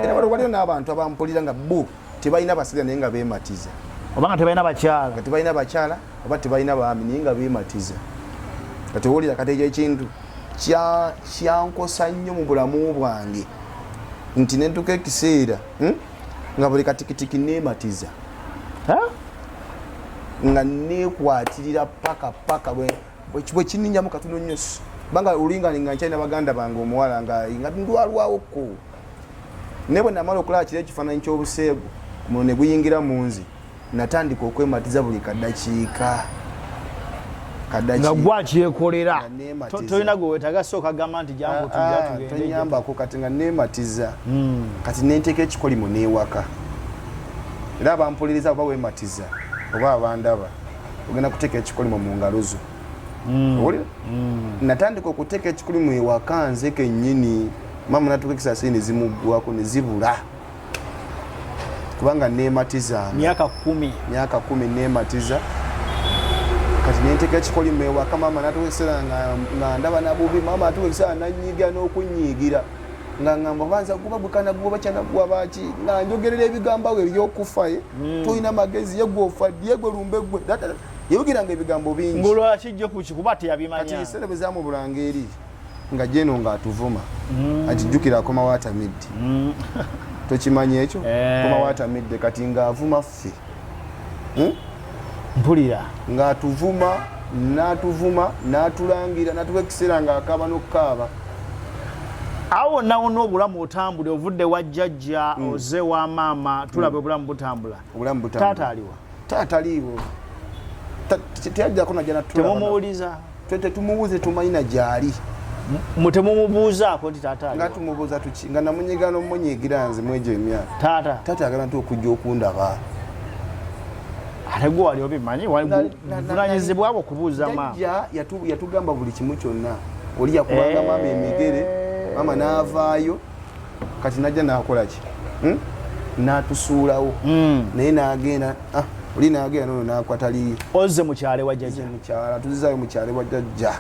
Era waliwo n'abantu abampulira nga bo tebalina basajja naye nga beematiza. Oba nga tebalina bakyala. Nga tebalina bakyala oba tebalina baami, naye nga beematiza. Kati owulira kati ekyo ekintu kyankosa nnyo mu bulamu bwange nti nentuka ekiseera nga buli katikitiki neematiza, nga nekwatirira paka paka bwe kininyamu katono nnyo, kubanga olinga nga nkyalina baganda bange omuwala nga ndwalwawokko. Naye bwe namala okulaba kiri ekifaananyi ky'obuseegu muno ne guyingira mu nze, natandika okwematiza buli kadakiika. Nga gwakyekolera, tolina gwe wetaga sooka gamba nti jangu tujja tugende. Tonyambako. Kati nga neematiza, kati nenteeka ekikolimo n'ewaka. Era abampuliriza, oba weematiza oba abandaba, ogenda kuteeka ekikolimo mu ngalo zo. Owulira? Natandika okuteeka ekikolimo ewaka nze kennyini. Maama natuuka ekisaasiri ne zimuggwako ne zibula, kubanga neematizanga. Myaka 10. Myaka 10 neematiza. Kati nenteeka ekikolimo ewaka. Maama natuuka ekiseera nga ndaba nabubi. Maama atuuka ekiseera nanyiigira n'okunyiigira, nga ngamba banza guba gwe bakyanaguwa baki, nga njogerera ebigambo awo ebyokufa. Ye tolina magezi, ye gwe ofa ddi, ye gwe lumbe gwe yayogeranga ebigambo bingi. Ngolwala kijja kuki kuba teyabimanya. Kati ebiseera bwe zamubulanga eri nga jeno ng'atuvuma, akijjukira akomawo atamidde. Tokimanyi ekyo? Akomawo atamidde, kati ng'avuma ffe. Mpulira. Ng'atuvuma, n'atuvuma, n'atulangira, n'atuwa ekiseera ng'akaaba n'okukaaba. Awo wonna wonna obulamu otambula, ovudde wa jjajja, oze wa maama, tulaba obulamu butambula. Obulamu butambula. Taata aliwa? Taata aliiwo. Teyajjako najja natulaba. Temumuwuliza? Tetumubuuze, tumanyi na gyali. Temumubuuzaako nti taata Nga aliwa? Tumubuuza tuki nga namunyiga n'omunyiigira nze mwegyo emyaka? Taata. Taata agala nti okujja okundaba. Ate gwe wali obimanyi, vunanyizibwa bwo okubuuza maama. Jjajja yatugamba buli kimu kyonna. Oli yakubanga maama emigere, maama n'avaayo, kati najja n'akola ki? N'atusuulawo. Naye n'agenda, oli n'agenda nono n'akwata liri. Ozze mukyale wa jjajja. Mukyala tuzizaayo mukyale wa jjajja.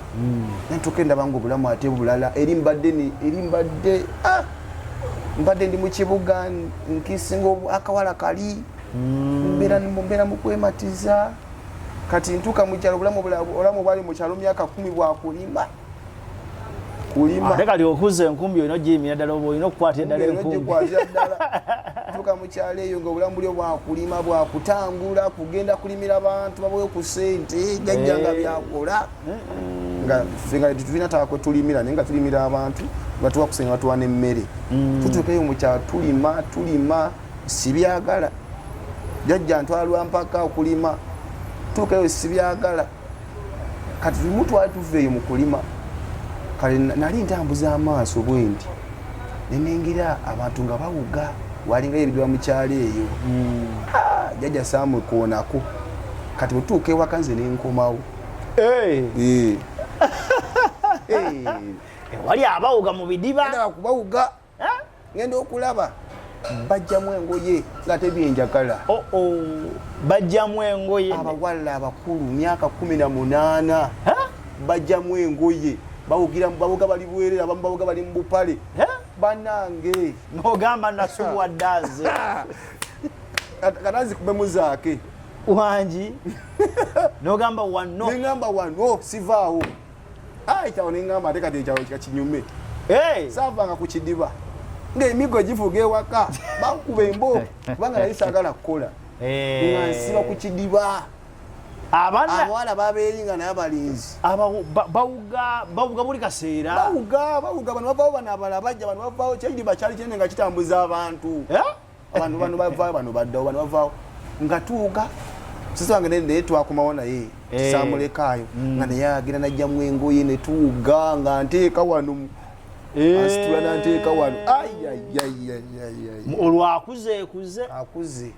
Nentuuka endaba nga obulamu ate bulala. Eri mbadde eri mbadde, mbadde ndi mu kibuga nkisinga akawala kali. Mbeera mu kwematiza. Kati ntuuka mu kyalo, obulamu bwali mu kyalo myaka 10 bwakulima kulima. Ate kati okuza enkumbi olina ogiyimira ddala, oba olina okukwatira ddala enkumbi. Ogikwatira ddala. Tuuka mu kyalo eyo nga obulamu buli bwakulima, bwakutangula, kugenda kulimira bantu babawe ku ssente. Jjajja nga byakola, nga ffe nga tetulina ttaka kwe tulimira, naye nga tulimira abantu, batuwa ku ssente, batuwa n'emmere. Tutuukayo mu kyalo tulima tulima, sibyagala. Jjajja ntwala lwampaka okulima, tuukayo sibyagala. Kati lumu twali tuva eyo mu kulima, kale nali ntambuza amaaso bwe nti nenengira abantu nga bawuga, walingayo ebidiba mu kyalo eyo. Jjajja saamukoonako. Kati bwetuuka ewaka nze nenkomawo. Wali abawuga mu bidiba. Ndaba kubawuga. Ngenda okulaba bajjamu engoye nga tebyenjagala. Oh, oh. Bajjamu engoye. Abawala abakulu myaka 18 bajjamu engoye, bawugira, bawuga bali bwerere, abamu bawuga bali mu bupale. Banange. Nogamba nasubwa ddaze. Kanazi kubemu zaake. Wangi. Nogamba wano. Nengamba wano sivaawo. Ai kyawo nengamba ate kati ekyawo kinyume. Saavanga ku kidiba ng'emigo givuga ewaka, bankuba embooko kubanga nali saagala kukola. Nga nsiba ku kidiba. Abawala babeeri nga naye abalinzi. Bawuga buli kaseera. Bawuga, bawuga, bano bavaawo, bano abalala bajja, bano bavaawo. Kyekidiba kyali kinene nga kitambuza abantu. Abantu bano bavaawo, bano baddawo, bano bavaawo. Nga tuwuga. Sisi wange naye twakomawo naye. Saamulekaayo. Nga naye agenda n'ajjamu engoye ne tuwuga nga nteeka wano. Asitula n'anteeka wano. Ai, ai, ai, ai, ai, ai. Olwo akuze ekuze. Akuze.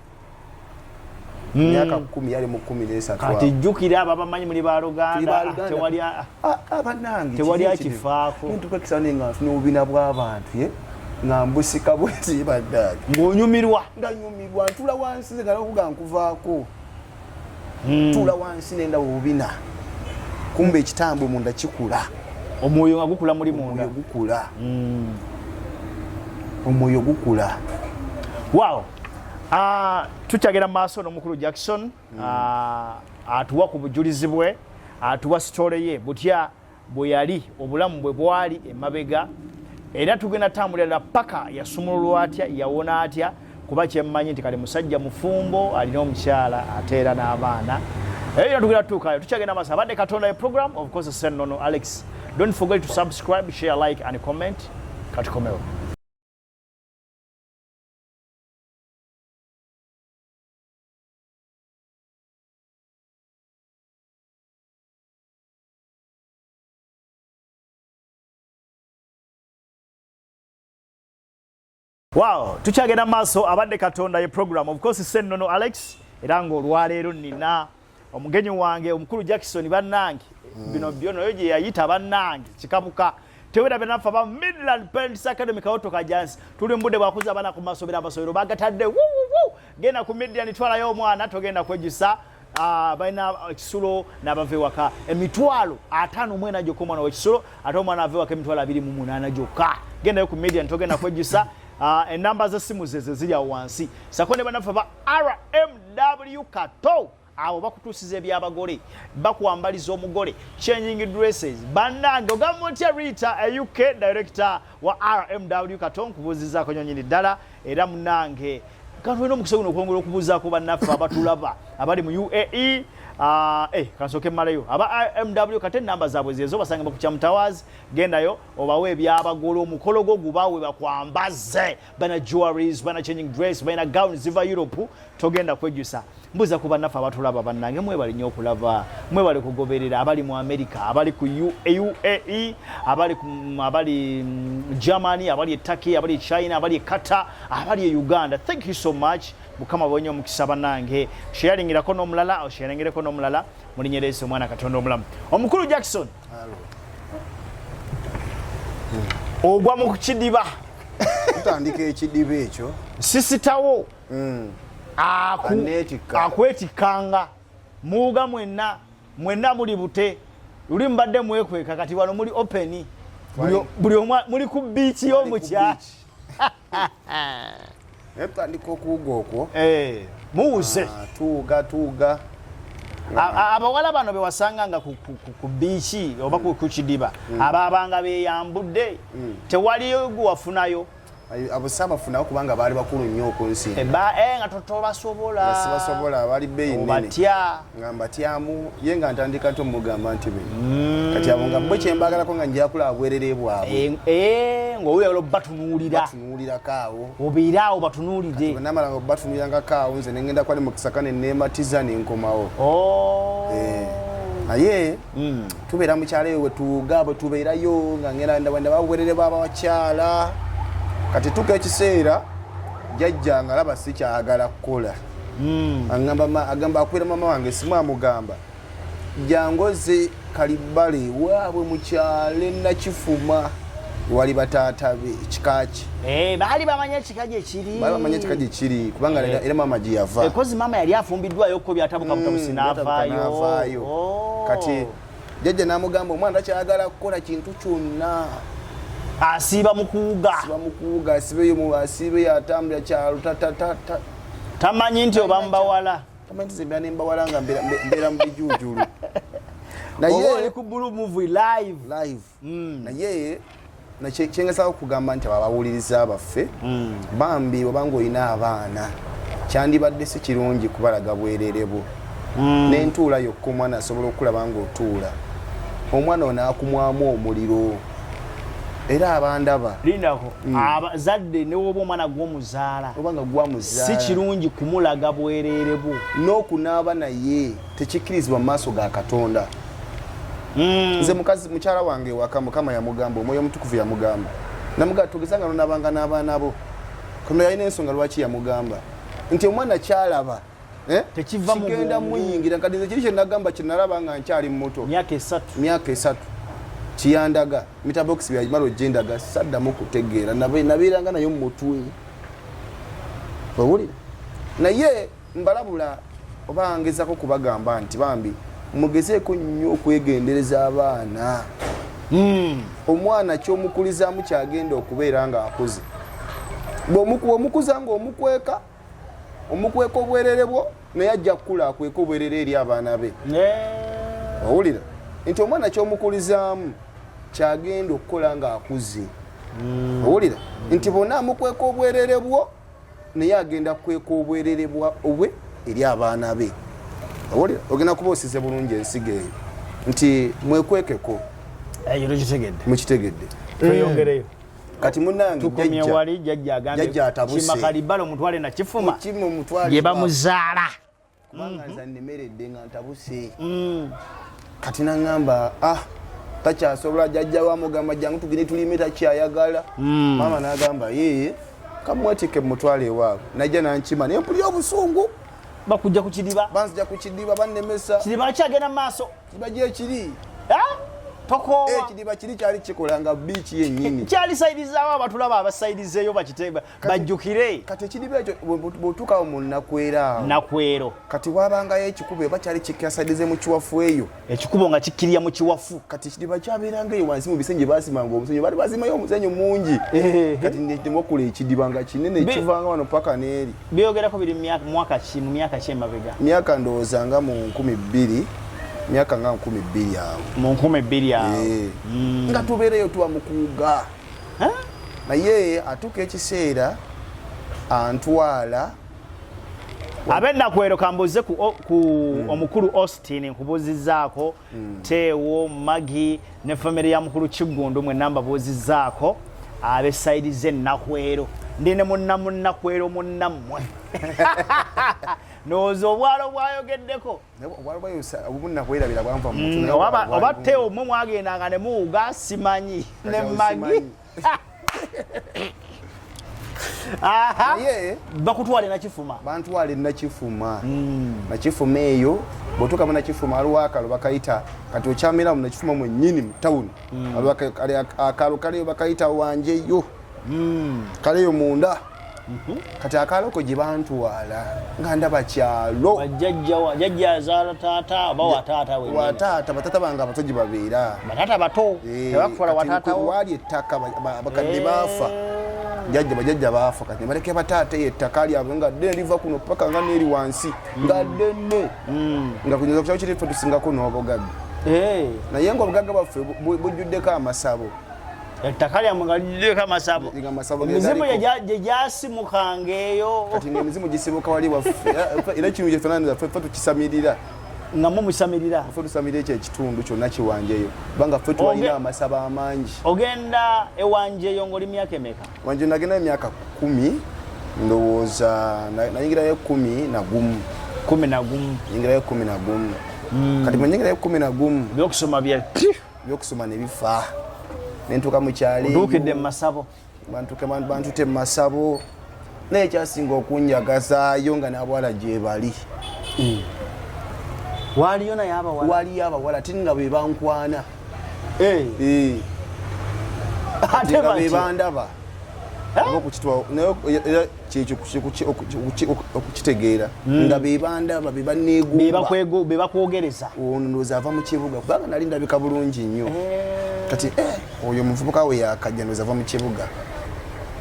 Myaka 10, yali mu 13. Kati jjukira abo abamanyi muli baluganda. Tuli baluganda. Tewali Bannange, tewali kiki ekiri? akifaako. Ntuuka ekiseera naye nga nfuna obubina bw'abantu, ye nga mbusika bweti bannange. Ng'onyumirwa. Nga nyumirwa, ntula wansi nze nga n'okuga nkuvaako. Ntuula wansi ne ndaba obubina. Kumbe ekitambwe munda kikula. Omwoyo nga gukula muli munda. Omwoyo gukula. Omwoyo gukula. Wow. Ah, tukyagenda mu maaso n'omukulu Jackson. Atuwa ku bujulizi bwe, atuwa sitole ye butya bwe yali, obulamu bwe bwali emabega, era tugenda tambulira paka yasumululwa atya, yawona atya, kuba kyemmanyi nti kale musajja mufumbo, alina omukyala ate era n'abaana. Era tugenda tutuukayo, tukyagenda maaso. Abadde Katonda ye program, of course Sennono Alex. Don't forget to subscribe, share, like and comment. Katukomewo. Wow, tukyagenda maaso. Abadde Katonda ye program, of course Sennono Alex, era ng'olwaleero nina omugenyi wange omukulu Jackson. Bannange, bino byonoyo gye yayita, bannange, kikabuka tewerabira naffe aba Midland Parents Academy Kawoto Kajansi, tuli mu budde bwakuza abaana ku masomero. Amasomero bagatadde wuwuwu. Genda ku Midland, twalayo omwana, togenda kwejjusa. Balina ekisulo n'abava ewaka 54,000 gyokka omwana w'ekisulo, ate omwana ava ewaka 28,000 gyokka. Gendayo ku Midland, togenda kwejjusa. Enamba z'essimu zeze ziri awo wansi, sako ne bannaffe ba RMW Kato. Abo bakutuusiza ebyabagole, bakwambaliza omugole, changing dresses. Bannange, ogamba otya Rita, a UK director wa RMW Kato? Nkubuuzizaako nyonyini ddala. Era munange, katulina omukisa guno okwongera okubuuzaako bannaffe abatulaba abali mu UAE. Kansooke mmaleyo aba RMW Kate, enamba zaabwe zezo, basangibwa ku Kyamutawazi. Gendayo obawe ebyabagole, omukolo gwo gubawe, bakwambaze. Bana jewelries, bana changing dress, balina gown ziva Europe, togenda kwejjusa. Mbuuza ku bannaffe abatulaba, bannange, mwebale nnyo okulaba, mwebale kugoberera, abali mu America, abali ku UAE, abali Germany, abali e Turkey, abali e China, abali e Qatar, abali e Uganda, thank you so much. Mukama bwenye omukisa. Bannange, sharingirako n'omulala, osharingireko n'omulala mu linnya lya Yesu omwana Katonda omulamu. Omukulu Jackson, ogwa mu kidiba. Tutandika ekidiba ekyo. Sisitawo akwetikkanga muuga mwenna mwenna muli bute. Luli mubadde mwekweka, kati wano muli open, buli omu muli ku biiki y'omukya. Naye tutandika okuwuga okwo. Eh, muwuze. Ah, tuwuga tuwuga. Abawala bano bewasanganga ku biiki oba ku kidiba, abaabanga beyambudde, tewaliyo gwe wafunayo? Abo saabafunawo kubanga baali bakulu nnyo okunsinga. Eba, nga tobasobola. Nga sibasobola, baali bbeeyi nnene. Obatya. Nga mbatyamu, ye nga ntandika nti omugamba nti bino kati abo nga bo kyembagalako nga nja kulaba bwerere bwabwe. Eh, ng'owulira batunuulira. Batunuulirako awo. Obeere awo batunuulire. Bwe namala nga batunuulirangako awo, nze nengenda kwali mu kisaka neneematiza nenkomawo. Oh. Eh, naye tubeera mu kyalo eyo wetuuga, bwe tubeerayo nga ngenda ndaba babwerere b'abakyala. Kati tuka ekiseera jjajja nga alaba sikyagala kukola, agamba agamba akubira mama wange simu, amugamba jangoze Kalibbale waabwe mu kyalo Nakifuma wali bataata be ekika kye. Eh, baali bamanya ekika gye kiri. Baali bamanya ekika gye kiri kubanga era maama gye yava. Ekozi maama yali afumbiddwayo ko byatabuka butabusi n'avaayo. N'avaayo. Oh. Kati jjajja n'amugamba omwana takyagala kukola kintu kyonna. Asiiba mu kuwuga. Asiba mu kuwuga, asibeyo asibeyo atambula kyalo tatatata. Tamanyi nti oba mbawala. Tamanyi nti mbeera nembawala nga mbeera mu bijuujulu. Naye oli ku Blue Movie live. Live. Naye kyengezaako kugamba nti abo abawuliriza baffe, bambi, obanga olina abaana, kyandibadde si kirungi kubalaga bwerere bwo. N'entuula yokka omwana asobola okulaba ng'otuula, omwana ono akumwamu omuliro era abandaba. Lindako, abazadde, newoba omwana gwomuzaala, obanga gwamuzaala, si kirungi kumulaga bwerere bwo. N'okunaaba naye tekikkirizibwa mu maaso ga Katonda. Nze mukazi mukyala wange ewaka, Mukama yamugamba, Omwoyo Omutukuvu yamugamba, namugamba tugeza nga nonabanga n'abaana bo. Katonda yalina ensonga lwaki yamugamba nti omwana kyalaba, eh, Tekiva mu kigenda bwongo. Muyingira. Kati nze kiri kyenagamba kyenalaba nga nkyali muto, myaka 3, myaka 3, kiyandaga mitabox byamala ogindaga, saddamu kutegeera. Nabeeranga nayo mu mutwe, owulira. Naye mbalabula oba ngezako kubagamba nti bambi mugezeeko nnyo okwegendereza abaana. Omwana kyomukulizaamu kyagenda okubeera ng'akuze. Bw'omukuza ng'omukweka, Omukweka obwerere bwo, naye ajja kukula akweka obwerere eri abaana be. Owulira nti omwana kyomukulizaamu kyagenda okukola ng'akuze. Owulira nti bonna amukweka obwerere bwo, naye agenda kukweka obwerere bwe eri abaana be. Owulira ogenda kuba osize bulungi ensigo eyo nti mwekwekeko. Eyo tukitegedde. Mukitegedde. Tweyongereyo. Kati munange tukomye wali jjajja agambye Jjajja atabuse. Kimakalibalo mutwale nakifuma Kima mutwale gye bamuzaala. Kubanga nze nnemeredde nga ntabuse. Kati naŋŋamba, ah, takyasobola. Jjajja wamugamba jangu tugende tulime, takyayagala. Maama n'agamba, yee, kamwetike mutwale ewaabwe. Najja nankima naye mpulira obusungu. Bakujja ku kidiba. Banzija ku kidiba, bannemesa. Kidiba kyagenda mu maaso. Kidiba gyekiri. Tokoowa. Ekidiba kiri kyali kikola nga biiki yennyini. Kyali sayirizaawo abatulaba abasayirizeeyo bajjukire. Kati ekidiba ekyo bw'otuukawo mu Nakwero awo. Nakwero. Kati wabangayo ekikubo oba kyali kikasayirize mu kiwafu eyo. Ekikubo nga kikkirira mu kiwafu. Kati ekidiba kyabeeranga eyo wansi mu bisenge baasimanga omusenyu, baali basimayo omusenyu mungi. Kati nemwakula ekidiba nga kinene kivanga wano paka n'eri. Byogerako biri mu myaka ki emabega? Myaka ndowooza nga mu 2000, myaka nga 2000 awo. Mu 2000 awo. Nga tubeereyo tuba mu kuwuga. Naye atuuka ekiseera antwala. Ab'ennakwero kambuuze ku omukulu Austin, nkubuuzizzaako. Teewo, Magi ne famire ya mukulu Kiggundu mwenna mbabuuzizzaako. Ab'esayidi z'ennakwero ndi ne munna munnakwero munnammwe. Ndowooza obwalo bwayogeddeko. Obunakwerabira bwanva mu mutwe. Oba Teewo mmwe mwagendanga ne muwuga simanyi ne Magi. Naye bakutwale Nakifuma. Bantwale Nakifuma. Nakifuma eyo bw'otuuka mu Nakifuma waliwo akalo bakayita, kati okyamira mu Nakifuma mwennyini mu tawuni. Waliwo akalo kaliyo bakayita Wanjeyo. Kaliyo munda. Kati akalo ko gye bantwala nga ndaba kyalo. Jjajja azaala taata oba wa taata wennyini? Wa taata, bataata bange abato gye babeera. Bataata bato, tebakutwala wa taata wo? Waali ettaka, abakadde baafa. Jjajja, bajjajja baafa, kati ne baleka bataata eyo ettaka lyabwe nga ddene liva kuno paka nga n'eri wansi, nga ddene. Nga kunyuza ku kyalo kiri ffe tusingako n'obugagga. Naye ng'obugagga bwaffe bujjuddeko amasabo. Ettaka lyammwe nga lijjuddeko amasabo. Nga amasabo ge Emizimu galiko. gye gyasimukanga eyo. Kati ng'emizimu gisibuka wali waffe. Era kino kye ffenna ffe tukisamirira. Nga mwe musamirira. Ffe tusamirira ekyo ekitundu kyonna kiwanjeyo. Kubanga ffe twalina amasabo amangi. Ogenda ewanjeyo ng'oli myaka emeka? Wanje nagenda emyaka 10, ndowooza nayingirayo 11. 11. Nayingirayo 11. Kati bwe nyingirayo 11. Ebyokusoma bya Ebyokusoma ne bifa. Ne ntuuka mu kyalo eyo. Otuukidde mu masabo. Bantute mu masabo. Naye ekyasinga okunjagazaayo nga n'abawala gye bali. Waaliyo naye abawala? Waaliyo abawala, ate nga be bankwana. Ate Nga be batya? bandaba. Oba okukitwa, naye era kyekyo okukitegeera. Nga be bandaba, be banneegomba. Be bakwogereza. Ono ndowooza ava mu kibuga, kubanga nali ndabika bulungi nnyo. Kati oyo omuvubuka we yakajja ndowooza ava mu kibuga.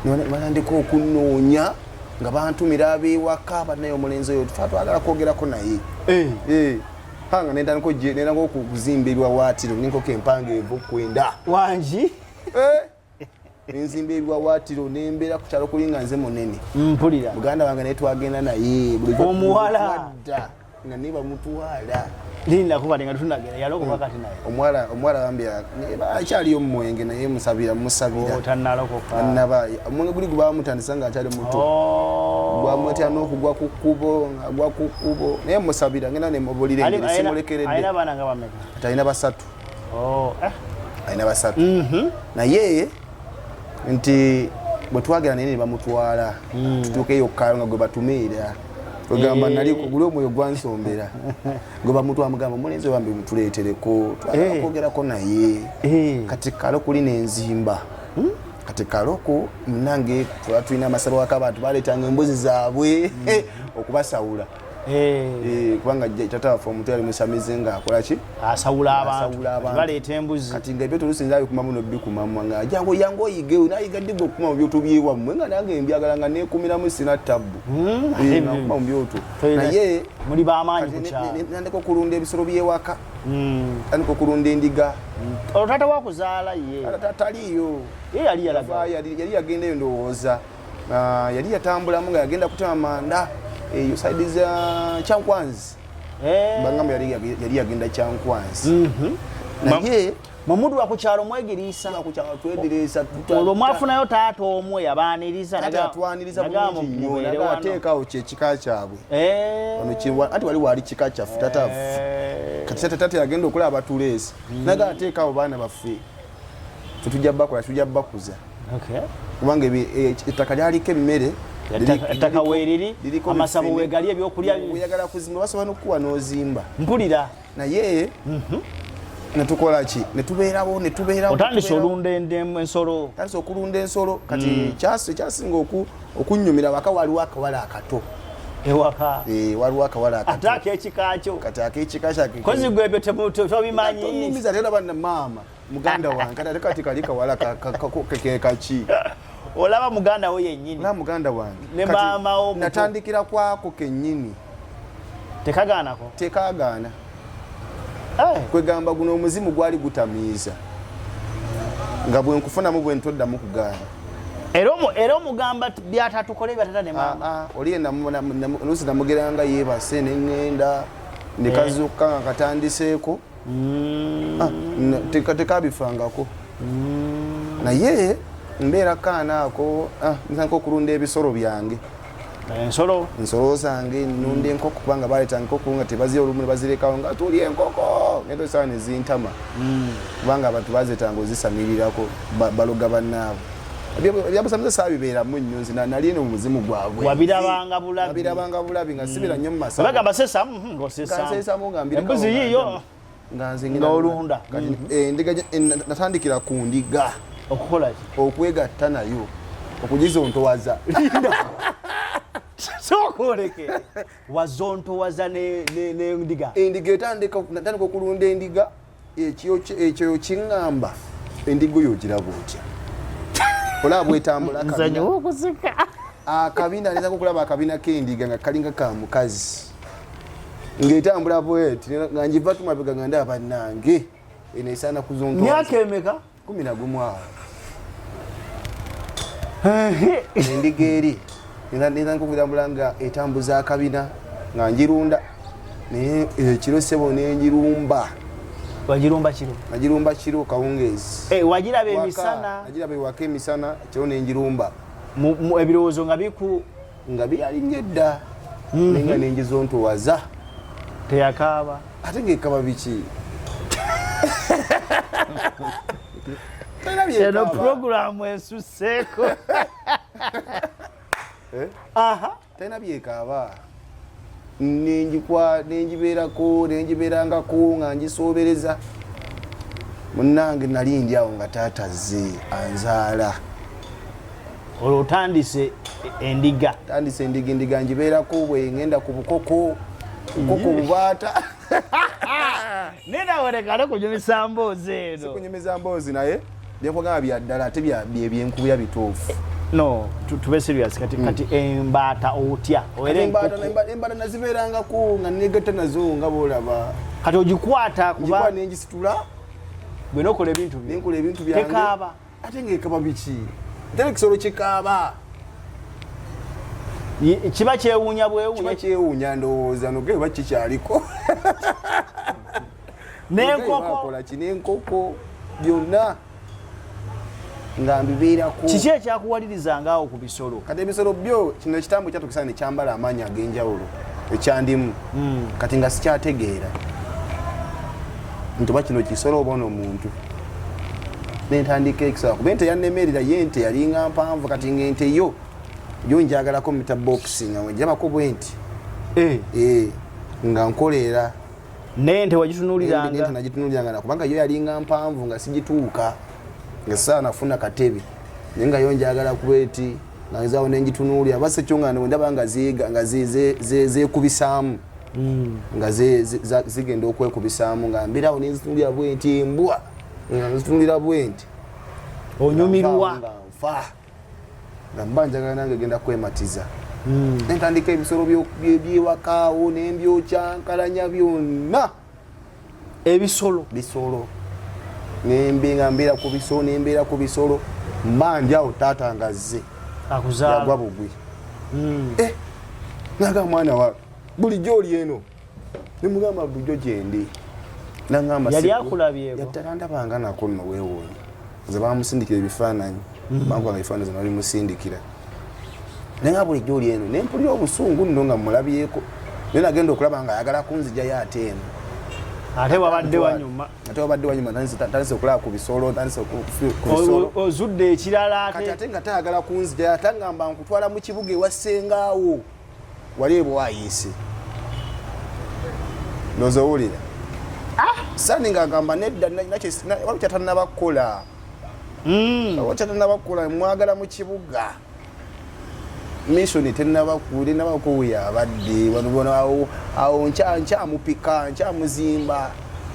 Batandika okunnoonya nga bantumira ab'ewaka, bannaye omulenzi oyo tufa twagala kwogerako naye. Panga nentandika nentandika okuzimba ebiwawaatiro n'enkoko empanga eva okwenda. Wangi? Nenzimba ebiwawaatiro nembeera ku kyalo kuli nga nze munene. Mpulira. Muganda wange naye twagenda naye, buli Omuwala. twadda nga naye bamutwala. Linda kuba nga tunagenda yalokoka kati naye. Omuwala bambi akyaliyo mu mwenge naye musabira, musabira. Oh, tannalokoka. Tannaba. Omwenge guli gwe baamutandisa ng'akyali muto. Gwamwetera n'okugwa ku kkubo, ng'agwa ku kkubo. Naye musabira, ngenda ne mubulira engeri, simulekeredde. Alina abaana nga bameka? Kati alina 3. Alina 3. Naye nti bwe twagenda naye ne bamutwala, tutuuke eyo kkaalo nga gwe batumiira. Ogamba nali guli omwoyo gwansombera. Gwe bamutwala mugamba omulenzi oyo bambi mutuleetereko, twagala kwogerako naye. Kati kkaalo kuli n'enzimba. Kati kkaalo ku munnange twala tulina amasabo waka abantu baleetanga embuzi zaabwe okubasawula. Eh. Eh, kubanga tata waffe omuto yali musamize nga akola ki? Asawula abantu. Baleeta embuzi. Kati nga ebyoto oluusi nze abikumamu n'obikumamu nga jangu yangu oyige nayiga ddi gwe okukuma mu byoto by'ewammwe nga nange mbyagala nga neekumiramu sina tabbu. Eh, nga nkuma mu byoto. Naye muli b'amaanyi ku kyalo. Nandeka okulunda ebisolo by'ewaka. Tandika okulunda endiga. Olwo taata wakuzaala ye? Taata taliiyo. Ye yali yalaga. Yali yagendayo ndowooza. Ah, yali yatambulamu nga yagenda kutema manda eyo saidi za Kyankwanzi. Eh. Bangamba yali yagenda Kyankwanzi. Naye mwe ku kyalo mwegiriisa. Ku kyalo twegiriisa. Olwo mwafunayo taata omu yabaaniriza. Taata yatwaniriza bulungi nnyo. Naga ateekawo kye kika kyabwe. Eh. Ono anti wali wali kika kyaffe taata waffe. Eh. Kati taata yagenda okulaba batuleesi. Naga ateekawo baana baffe. Tetujja bakola, tujja bakuza. Kubanga ettaka lyaliko emmere. Ettaka weeriri, amasabo weegali, ebyokulya. Oyagala kuzimba basobola n'okukuwa n'ozimba. Mpulira. Naye netukola ki? Netubeerawo, netubeerawo. Otandise olunda ensolo. Otandise okulunda ensolo. Kati kyasinga okunnyumira waka waliwo akawala akato. Ewaka. Waliwo akawala akato. Ate ak'ekika kyo. Kati ak'ekika kyange. Kozi gwe ebyo tobimanyi. Tonyumiza ate olaba maama muganda wange kati ate kati kali kawala kaki. Olaba muganda wo yennyini. Olaba muganda wange. Ne maama wo. Natandikira kwako kennyini. Tekagaanako? Tekagaana. Kwegamba guno omuzimu gwali gutamiiza. Nga bwe nkufunamu bwe ntoddamu kugaana. Era omugamba byatatukole byatata ne maama. Oli oluusi namugeranga yeebase ne ŋŋenda ne kazuukuka nga katandiseeko. Tekabifangako. Naye mbeera kaana ako ntandika okulunda ebisolo byange. Ensolo? Ensolo zange nnunda enkoko kubanga baleeta enkoko nga tebazirya olumu ne bazirekawo nga tulya enkoko ngenda osanga ne zintama. Kubanga abantu bazeetanga ozisamirirako baloga bannaabwe. Ebyabusamize saabibeeramu nnyo nze nali eno mu muzimu gwabwe. Wabirabanga bulabi. Wabirabanga bulabi nga sibeera nnyo mu masabo. Bagamba seesamu, ng'oseesaamu. Nga nseesamu nga mbirekawo Embuzi nga yiiyo. ndaba. Nga nze ngenda Ng'olunda. Kati, endiga natandikira ku ndiga. Okukola ki? Okwegatta nayo. Okugizontowaza. Sooka oleke. Wazontowaza n'endiga. Endiga natandika okulunda endiga. Ekyo kiŋŋamba endiga oyo ogiraba otya? Olaba bwetambula akabina. Nsonyiwa okuseka. Akabina, neza okulaba akabina k'endiga nga kalinga ka mukazi. Ng'etambula bweti, nga ngiva tumabega nga ndaba bannange. Eno esaana kuzontowaza. Myaka emeka? 11 awo. Endiga eri. Neza nkokutambula nga etambuza akabina nga njirunda. Naye ekiro ssebo ne njirumba. Wagirumba kiro? Nagirumba kiro kawungeezi. Wagiraba emisana? Nagiraba ewaka emisana, kiro ne njirumba. Ebirowoozo nga biku nga byalinnya edda. Naye nga ne njizontowaza. Teyakaaba. Ate ng'ekaba biki? Eno puroguramu ensusseeko. Talina byekaaba. Nenjikwa, nenjibeerako, nenjibeerangako nga ngisoobereza. Munnange nali ndi awo nga taata azze anzaala. Olwo otandise endiga. Tandise endiga, endiga ngibeerako bwe ngenda ku bukoko. Bukoko bubaata. Naye naawe leka kunyumisa mboozi eno. Sikunyumiza mboozi naye byekugamba bya ddala ate bye byenkubya bituufu. No, tube serious kati, kati embaata otya? Oera enkoko. Embaata nazibeerangako nga negatta nazo nga bw'olaba. Kati ogikwata kuba Ngikwata ne ngisitula. Gwe n'okola ebintu byo. Ne nkola ebintu byange. Tekaaba. Ate ng'ekaba biki? Ate ekisolo kikaaba. Kiba kyewuunya bwewuunya. Kiba kyewuunya ndowooza no gwe kikyaliko. N'enkoko. Bakola ki n'enkoko byonna nga mbibeerako. Kiki ekyakuwalirizanga awo ku bisolo? Kati ebisolo byo kino ekitambo kyatukisa ne kyambala amaanyi ag'enjawulo ekyandimu. Kati nga sikyategeera nti oba kino kisolo oba ono muntu. Nentandika ekisolo kuba ente yannemerera ye ente yalinga mpanvu kati ng'ente yo yo njagalako mita box nga ngirabako bwe nti. Nga nkoleera. N'ente wagitunuuliranga? N'ente nagitunuuliranga kubanga yo yalinga mpanvu nga sigituuka. Nga saana nafuna katebe. Naye nga yo njagala kuba eti. Nga nzaawo nengitunuulira basekyo nga ndaba nga nga zeekubisaamu nga zigenda okwekubisaamu, nga mbirawo nenzitunuulira bwenti embwa, nga nzitunuulira bwenti. Onyumirwa. Nga nfa, nga mba njagala nange genda kwematiza. Nentandika ebisolo byewakaawo nembyokyankalanya byonna. Ebisolo? Bisolo. Nembe nga mbeera ku bisolo, nembeera ku bisolo, mba ndi awo taata nga azze. Akuzaala. Yagwa bugwi. Eh, naga mwana wa bulijjo oli eno? Nemugamba bulijjo gyendi. Nangamba Yali akulabyeko? Yatarandabanga nako nno, weewuunye. Nze bamusindikira ebifaananyi, bankubanga ebifaananyi nabimusindikira, naye nga bulijjo oli eno? Nempulira obusungu nno nga mulabyeko, naye nagenda okulaba nga ayagala kunzijayo ate eno. Ate wabadde wanyuma. Ate wabadde wanyuma, tandise okulaba ku bisolo, tandise ku bisolo. Ozudde ekirala. Kati ate. Ate nga tayagala kunzijayo, ate ngamba nkutwala mu kibuga ewasengaawo wali ebwayiise. Ndowooza owulira sani nga agamba nedda, waliwo kyatanaba kukola. Waliwo kyatanaba kukola, mwagala mu kibuga, mission tenaba kuwuya abadde wano wano awo awo nkyamupika, nkyamuzimba,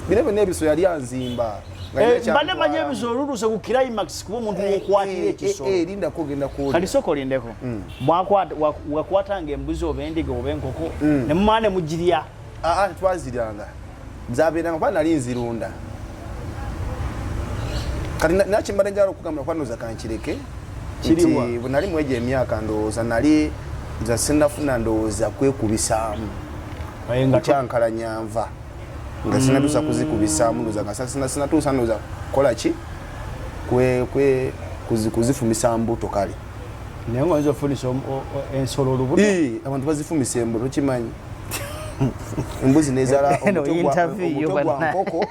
bino byonna ebisolo yali anzimba. Nga nina Mbadde manyi kyantwalamu. Ebisolo olutuuse ku climax, kuba omuntu wokwatira ekisolo. Lindako, ogenda kuwulira. Kati sooka olindeko. Wakwatanga embuzi oba endiga oba enkoko ne mumala ne mugirya? Aa, tetwaziryanga, zabeeranga kuba nali nzirunda. Kati nakimbadde njagala okugamba kuba ndowooza kankireke. Kiriwa? Nti bwe nali mwegyo emyaka, ndowooza nali nza sinafuna, ndowooza kwekubisaamu Aye nga kukyankalanya nva nga sinatuusa kuzikubisaamu, ndowooza nga sinatuusa, ndowooza kukola ki, kuzifumisa mbuto kale. Naye nga oyinza ofunisa ensolo olubuto? Ii, abantu bazifumisa embuto, tokimanyi? Embuzi nezala Eno omutwe interview yo omutwe gwa bana. nkoko,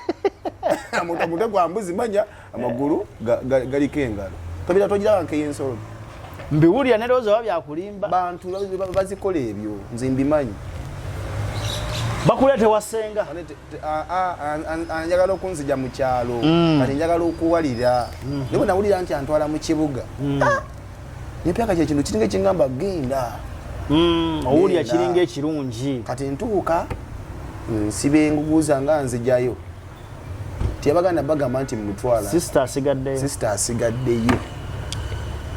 omutwe gwa mbuzi, manya amagulu galiko engalo, tobira togiraba nkeyensolo. Mbiwulira nerowooza oba byakulimba. Bantu bazikola ebyo, nze mbimanyi. Bakuleete wasenga? Ane njagala okunzija mu kyalo. Kati njagala okuwalira, naye bwe nawulira nti antwala mu kibuga, nepyaka kyekintu kiringa ekingamba genda. Owulira Genda. kiringa ekirungi. Kati ntuuka nsiba engugu zange, nzijayo tiyabaganda bagamba nti mutwala. Sister asigaddeyo? Sister asigaddeyo.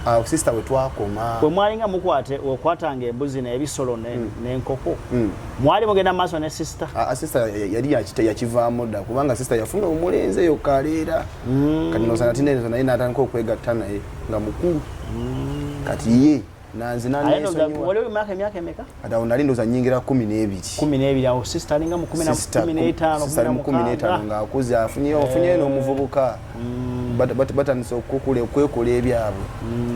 Awo sister we twakoma. Bwe mwalinga mukwate, okwatanga embuzi n'ebisolo n'enkoko, mwali mugenda maaso ne sister? Ah, sister yali yakita yakivaamu dda, kubanga sister yafuna omulenzi eyo kaleera. Kati noza nati naye natandika okwegatta naye nga mukulu. Kati ye nanze Aye ndowooza nanesonyiwa. wali emyaka emeka? Kati awo nali ndowooza nyingira 12. 12. Awo sister alinga mu kumi na Sister 15. Sister ali mu 15 ng'akuze, afunyeyo n'omuvubuka. Batandise okwekola ebyabwe.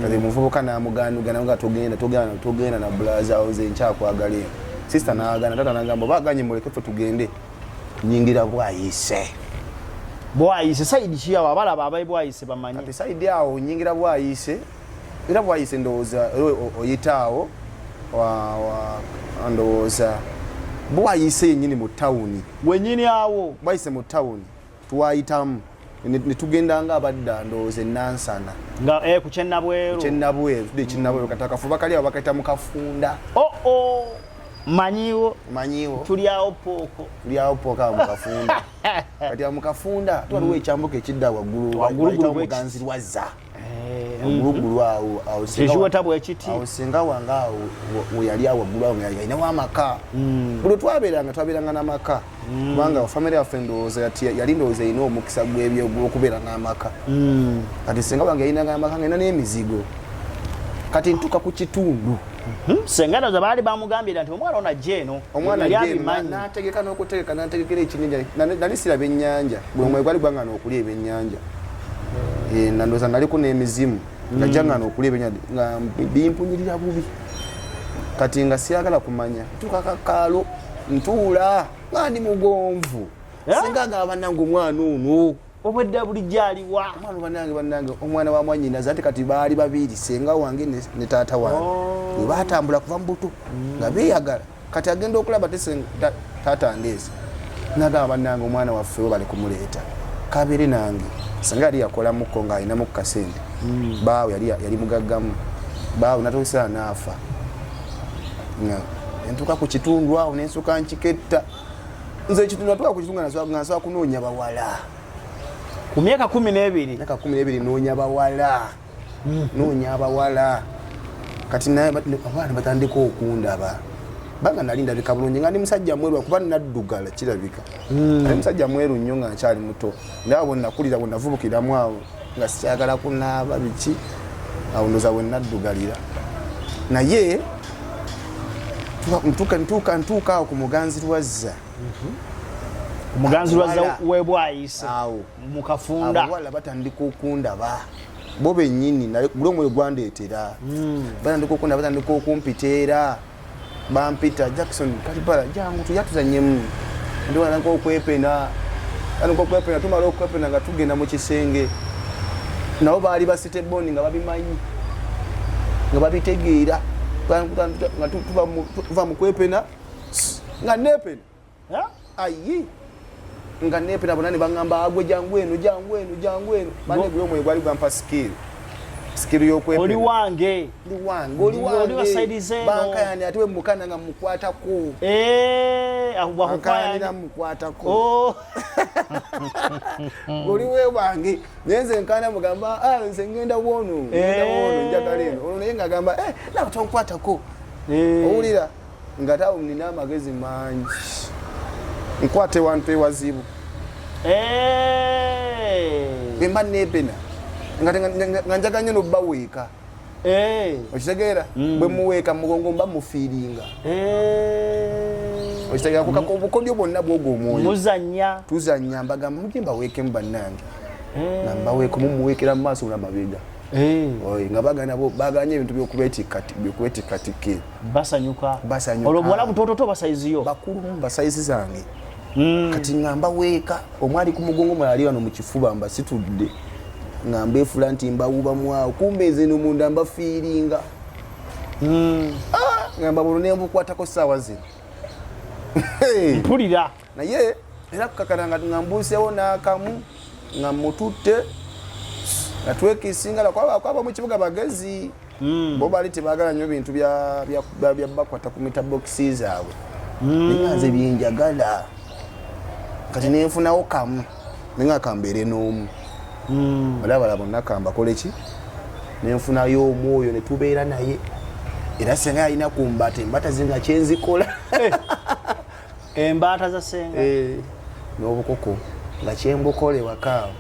Kati omuvubuka n'amugaanugana nga togenda, togenda, togenda na brother wo, nze nkyakwagala eno. Sister n'agaana, taata n'agamba oba aganye muleke ffe tugende. Nyingira Bwayise. Bwayise side ki awo? Abalaba abayi Bwayise bamanyi. Kati side awo nyingira Bwayise, era Bwayise ndowooza era oyita awo ndowooza Bwayise yennyini mu tawuni. Wenyini awo? Bwayise mu tawuni twayitamu ne tugenda nga abadda ndowooza enansana. Nga ku Kyennabweru? Kyennabweru, tudde Ekinnabweru. Kati akafuba kali awo bakayita mu Kafunda. Oh, oh. Manyiwo. Manyiwo. Tulyawo pooko. Tulyawo pooko awo mu Kafunda. Kati awo mu Kafunda waliwo ekyambuka ekidda waggulu. Waggulu bayitawo bwe ki? Muganzirwazza waggulugulu awo awo Ekiweta bwe kiti. Awo senga wange awo we yali awo waggulu awo nga yalinawo amaka. Buli twabeeranga twabeeranga n'amaka, kubanga famire yaffe ndowooza yali ndowooza erina omukisa gw'ebyo gw'okubeera n'amaka. Kati senga wange yalinanga amaka nga alina n'emizigo. Kati ntuuka ku kitundu. Senga ndowooza baali bamugambira nti omwana ono ajja eno. Omwana Yali ajja eno, abimanyi. N'ategeka n'okutegeka, n'antegekera ekinyenja. Nali siraba ennyanja, buli omwoyo gwali gwangana okulya ebyennyanja. Eh, nandowooza naliko n'emizimu nga jangana okulya ebyennyanja nga bimpunyirira bubi. Kati nga siyagala kumanya, ntuuka kakaalo, ntuula nga ndi mugonvu. Eh? Singa agamba bannange omwana ono Obwedda bulijjo aliwa? Omwana bannange, bannange, omwana wa mwanyinaze. Ate kati baali babiri, senga wange ne taata wange. Oh. Bwe batambula kuva mu buto nga beeyagala. Kati agenda okulaba te taata ndeezi, nagamba bannange omwana waffe we bali kumuleeta kabeere nange. Senga yali yakolamuko ng'alinamu ku kasente, baawe yali mugaggamu. Baawo natuusa naafa. Nentuuka ku kitundu awo nensuka nkiketta. Nze ekitundu natuuka ku kitundu nga nsobola kunoonya bawala. Ku myaka 12? Myaka 12 noonya bawala. Noonya abawala. Kati naye abaana batandika okundaba. Banga nali ndabika bulungi nga ndi musajja mweru kuba naddugala kirabika. Nali musajja mweru nnyo nga nkyali muto. Naye awo nakulira bwe navubukiramu awo nga sikyagala kunaaba biki awo ndoza bwe naddugalira. Naye ntuuka awo ku Muganzi Lwazza. Muganzi Lwazza webwayise awo mu kafunda. Abawala batandika okundaba bo bennyini, buli omwoyo gwandeetera. Batandika okundaba, batandika okumpita era bampita Jackson Kalibala, jangu tuja tuzannyemu. Nditandika okwepena, tandika okwepena, tumala okwepena nga tugenda mu kisenge. Nabo baali basite boni nga babimanyi, nga babitegeera, nga tuva mu kwepena nga neepena. Ayi nga neepena bonna ne baŋŋamba agwe jangu eno, jangu eno, jangu eno. Bane gwe omwoyo gwali gwampa skill. Skill y'okwepena. Oli wange. Oli wange, oli wange. Oli wa side zeno. Bankayani ate we mukana nga mukwatako. Bankayani mukwatako. Oli we wange. Naye nze nkana mugamba, nze ngenda wono, ngenda wono, njagala eno. Olwo naye ng'agamba, nawe tonkwatako. Owulira? Nga tawo nina amagezi mangi. Nkwate wantu ewazibu. Bwe mba neepena, nga njagala nnyo n'obbaweeka. Okitegeera? Bwe muweeka mugongo mba mufiiringa. Okitegeera? Kuka obukodyo bwonna bw'ogwo omwoyo. Muzannya. Tuzannya, mbagamba mujje mbaweekemu bannange. Nga mbaweeka, mumuweekera mu maaso n'amabega. Oye, nga bagana bo, baganye ebintu by'okwetikkatikka. Basanyuka. Basanyuka. Olwo buwala butototo basayiziyo? Bakulu mu basayizi zange. Kati nga mbaweeka, omu ali ku mugongo, omulala ali wano mu kifuba, mbasitudde. Nga mbeefula nti mbawubamu awo, kumbe nze no munda mbafiiringa. Nga mbabulwo ne mbukwatako ssaawa zino. Mpulira. Naye era kukakana nga mbuuseewo n'akamu, nga mututte, nga twekisinga, kwaba mu kibuga bagezi. Bo baali tebaagala nnyo bintu bya bakwata ku mita boxi zaabwe. Naye nga nze byenjagala. Kati ne nfunawo kamu, naye nga kambeere n'omu. Olaba bonna kambakole ki? Ne nfunayo omu oyo ne tubeera naye. Era senga yalina ku mbata, embata ze nga kyenzikola. Embaata za senga? N'obukoko nga kyembukola ewaka awo.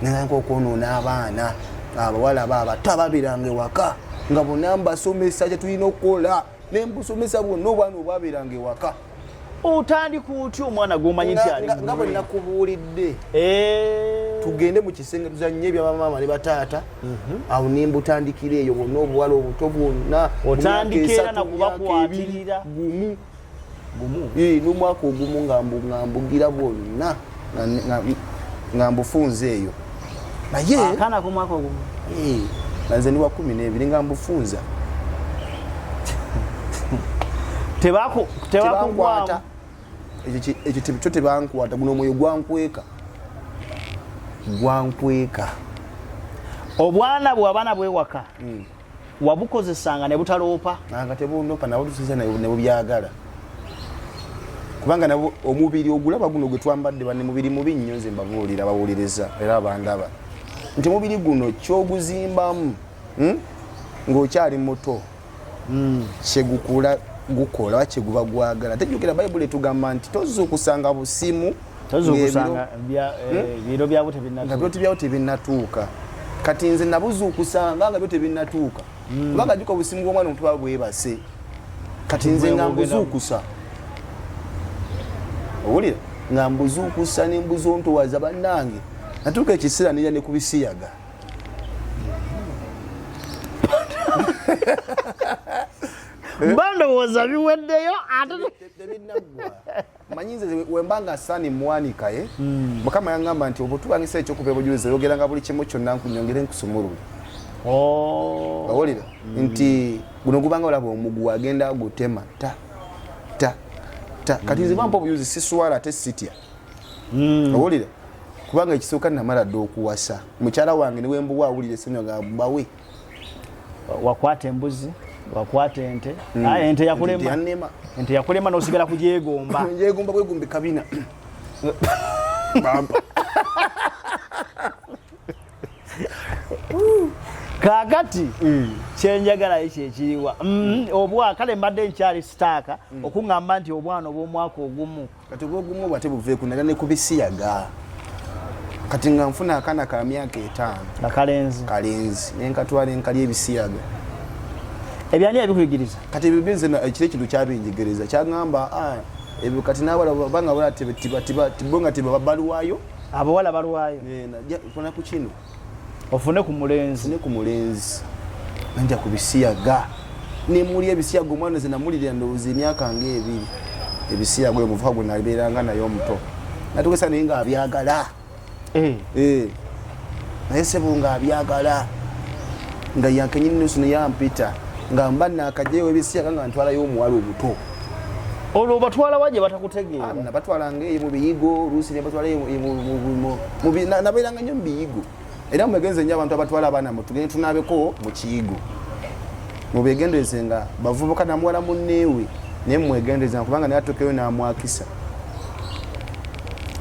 Nengamba okwonoona abaana abawala abo abato ababeeranga ewaka nga bonna mbasomesa kye tulina okukola, ne mbusomesa bwonna obwana obwabeeranga ewaka. Otandika otya omwana gw'omanyi nti ali Nga bwe nakubuulidde. Tugende mu kisenge tuzannye ebya bamaama ne bataata. Awo ne mbutandikira eyo bwonna obuwala obuto bwonna. Otandika era Myaka na esatu, myaka kubakwatirira. ebiri, gumu. Gumu? N'omwaka ogumu nga mbugira bwonna, nga mbufunze eyo. Naye Akaana k'omwaka ogumu? Nga nze ndi wa 12 nga mbufunza. Tebakugwamu. Tebankwata. Ekyo kyo tebankwata, guno omwoyo gwankweka. Gwankweka. Obwana bwe abaana bwewaka. Wabukozesanga ne butaloopa? Nga tebunoopa, nabo tusiza ne bubyagala. Kubanga nabo omubiri ogulaba guno gwe twambadde banne mubiri mubi nnyo, nze mbabuulira, bawuliriza era abandaba. Nti mubiri guno ky'oguzimbamu, ng'okyali muto, kyegukula gukola oba kyeguba gwagala. Tejjukira Bayibuli etugamba nti tozuukusanga busimu Tozuukusanga biro byabwo tebinnatuuka. Nga biro byabwo tebinnatuuka. Kati nze nabuzuukusanga nga byo tebinnatuuka. Kubanga jjuka obusimu bw'omwana omuto buba bwebase. Kati nze nga mbuzuukusa. Owulira? Nga mbuzuukusa ne mbuzontowaza bannange. Natuuka ekiseera nerya ne ku bisiyaga. Mba ndowooza biweddeyo ate Tebinnaggwa. Manyi nze wemba nga Sani mwanika, eh? Mukama yangamba nti obutubangisa ekyokuva ebujulizi oyogeranga buli kimu kyonna nkunyongere nkusumulule. Owulira? Nti guno gubanga olaba omuguwa agenda agutema ta ta ta. Kati nze bampa obujulizi siswala ate sitya. Owulira? Kubanga ekisooka namala dda okuwasa. Mukyala wange ne bwe mbuwa awulira essanyu nga mbawe. Wakwata embuzi, wakwata ente. Ah, ente yakulema. Yanema. Ente yakulema n'osigala kugyegomba. Njegomba bwegombi kabina bampa. Kaakati kyenjagalayo kyekiriwa? Obwa kale mbadde nkyali sitaaka okuŋŋamba nti obwana obw'omwaka ogumu. Kati obwogumu obwo ate buveeku naga ne kubisiyaga. Kati nga nfuna akaana ka myaka 5. Nga kalenzi. Kalenzi nenkatwala enkali ebisiyaga. Ebyani ebikuyigiriza? Kati ebyo byo nze ekiro ekintu kyabinjigiriza kyaŋŋamba, ebyo kati n'abawala banga bala bo nga tebabalwayo. Abawala balwayo. Funa ku kino. Ofune ku mulenzi. Ofune ku mulenzi. Nanja ku bisiyaga. Nemuli ebisiyaga omwana nze namulirira ndowooza emyaka ng'ebiri. Ebisiyaga oyo muvuka gwe nabeeranga naye omuto. Natuuka naye ng'abyagala. Naye ssebo ng'abyagala. Nga yankenyini nusu ne yampita. Nga mba naakajjayo ebisiyaga nga ntwalayo omuwala omuto. Olwo obatwala wa gye batakutegeera? Nabatwalanga eyo mu biyigo, oluusi ne batwala eyo nabeeranga nnyo mu biyigo. Era mwegenze nnyo abantu abatwala abaana mu tugende tunaabeko mu kiyigo. Mubeegendereze nga bavubuka na muwala munneewe, naye mwegendereze kubanga naye atuukeyo n'amwakisa.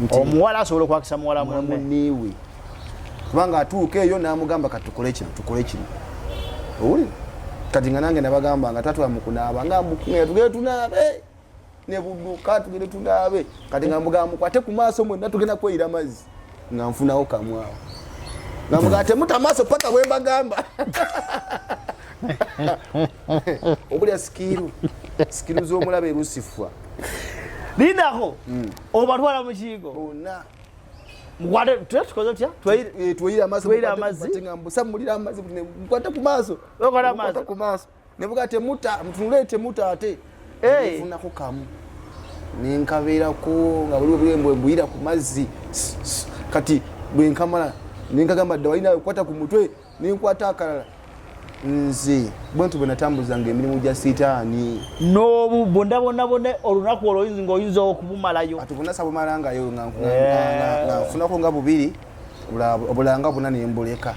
Nti omuwala asobola okwakisa muwala muwala munne. munneewe. Kubanga atuuka eyo n'amugamba kati tukole kino, tukole kino. Owulira? Kati nga nange nabagamba nga tatwala mu kunaaba, nga mbukumira tugende tunaabe. Ne budduka tugende tunaabe. Kati nga mbugamba mukwate ku maaso mwenna tugenda kweyira mazzi. Nga nfunawo kamu awo. Nga mbugamba temuta maaso paka bwe mbagamba. Obulya sikiru. Sikiru z'omulabe erusifwa. Lindako. Obatwala mu kiyigo. Bonna. Mukwate, tukoze tutya? Tweyire amazzi, Tweyire mukwate amazzi. ku nga mbusa mulira amazzi, mukwate ku maaso. Mukwate amazzi. Mukwate ku maaso. Ne buga temuta, mutunule temuta ate. Nfunako kamu. Ne nkabeerako nga buli bwe bwe mbuyira ku mazzi. Kati bwe nkamala, ne nkagamba dda walina okukwata ku mutwe, ne nkwata akalala. Nze bwe ntyo bwe natambuzanga emirimu gya sitaani. N'obu bonna bonna bonna olunaku olwo ng'oyinza okubumalayo. Ati bonna sabumalangayo nga nfunako nga bubiri, obulanga bonna ne mbuleka.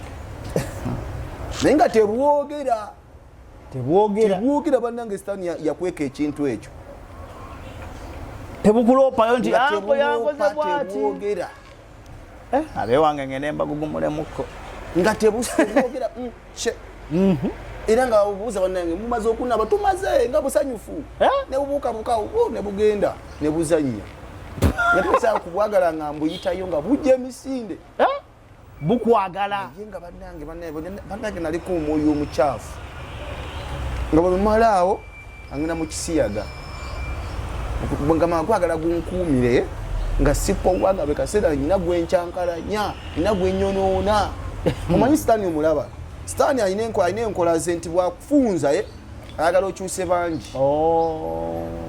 Naye nga tebwogera. Tebwogera. Tebwogera bannange, sitaani yakweka ekintu ekyo. Tebukuloopayo nti, Nga anko yankoze tebuloopa, bw'ati. tebwogera. Abeewange ngende mbagugumulemuko. Nga tebwogera, she. Era nga babuuza bannange, mumaze okunaaba? Tumaze, nga busanyufu. Ne bubuukabuuka, ne bugenda, ne buzannya. Nga tebusobola kubwagala nga mbuyitayo nga bujja emisinde. Bukwagala. Naye nga bannange naliko omwoyo omukyafu. Nga bwe mmala awo, angenda mu kisiyaga. Nga magwagala gunkuumire, nga sipowa nga bwe kaseera nina gwe nkyankalanya, nina gwe nnyonoona. Omanyi sitaani omulaba? Sitaani alina enkola ze nti bw'akufunza, ayagala okyuse bangi.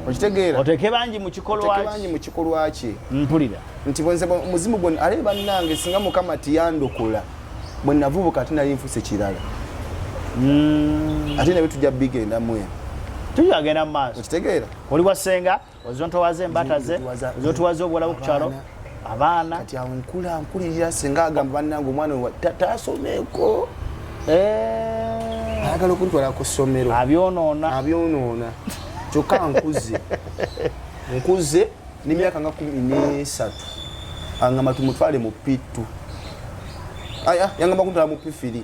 Okitegeera? Oteeke bangi mu kikolwa Oteeke bangi mu kikolwa kye. Mpulira. Nti bwe nze omuzimu gwe, ate bannange singa Mukama tiyandokola, bwe navubuka ate nali nfuse kirala. Ate nabyo tujja bigendamu eno. Tujja genda mu maaso. Okitegeera? Oli wa ssenga, ozontowaza embata ze, Nzotowaza- ozotowaza obuwala bwo ku kyalo, abaana. Kati awo nkulirira ssenga agamba bannange omwana we taasomeko. Ayagala okuntwala ku ssomero. Abyonoona. Abyonoona. Kyokka nkuze. Nkuze n'emyaka nga 13. Angamba tumutwale mu P2. Aya, yangamba kuntwala mu P3.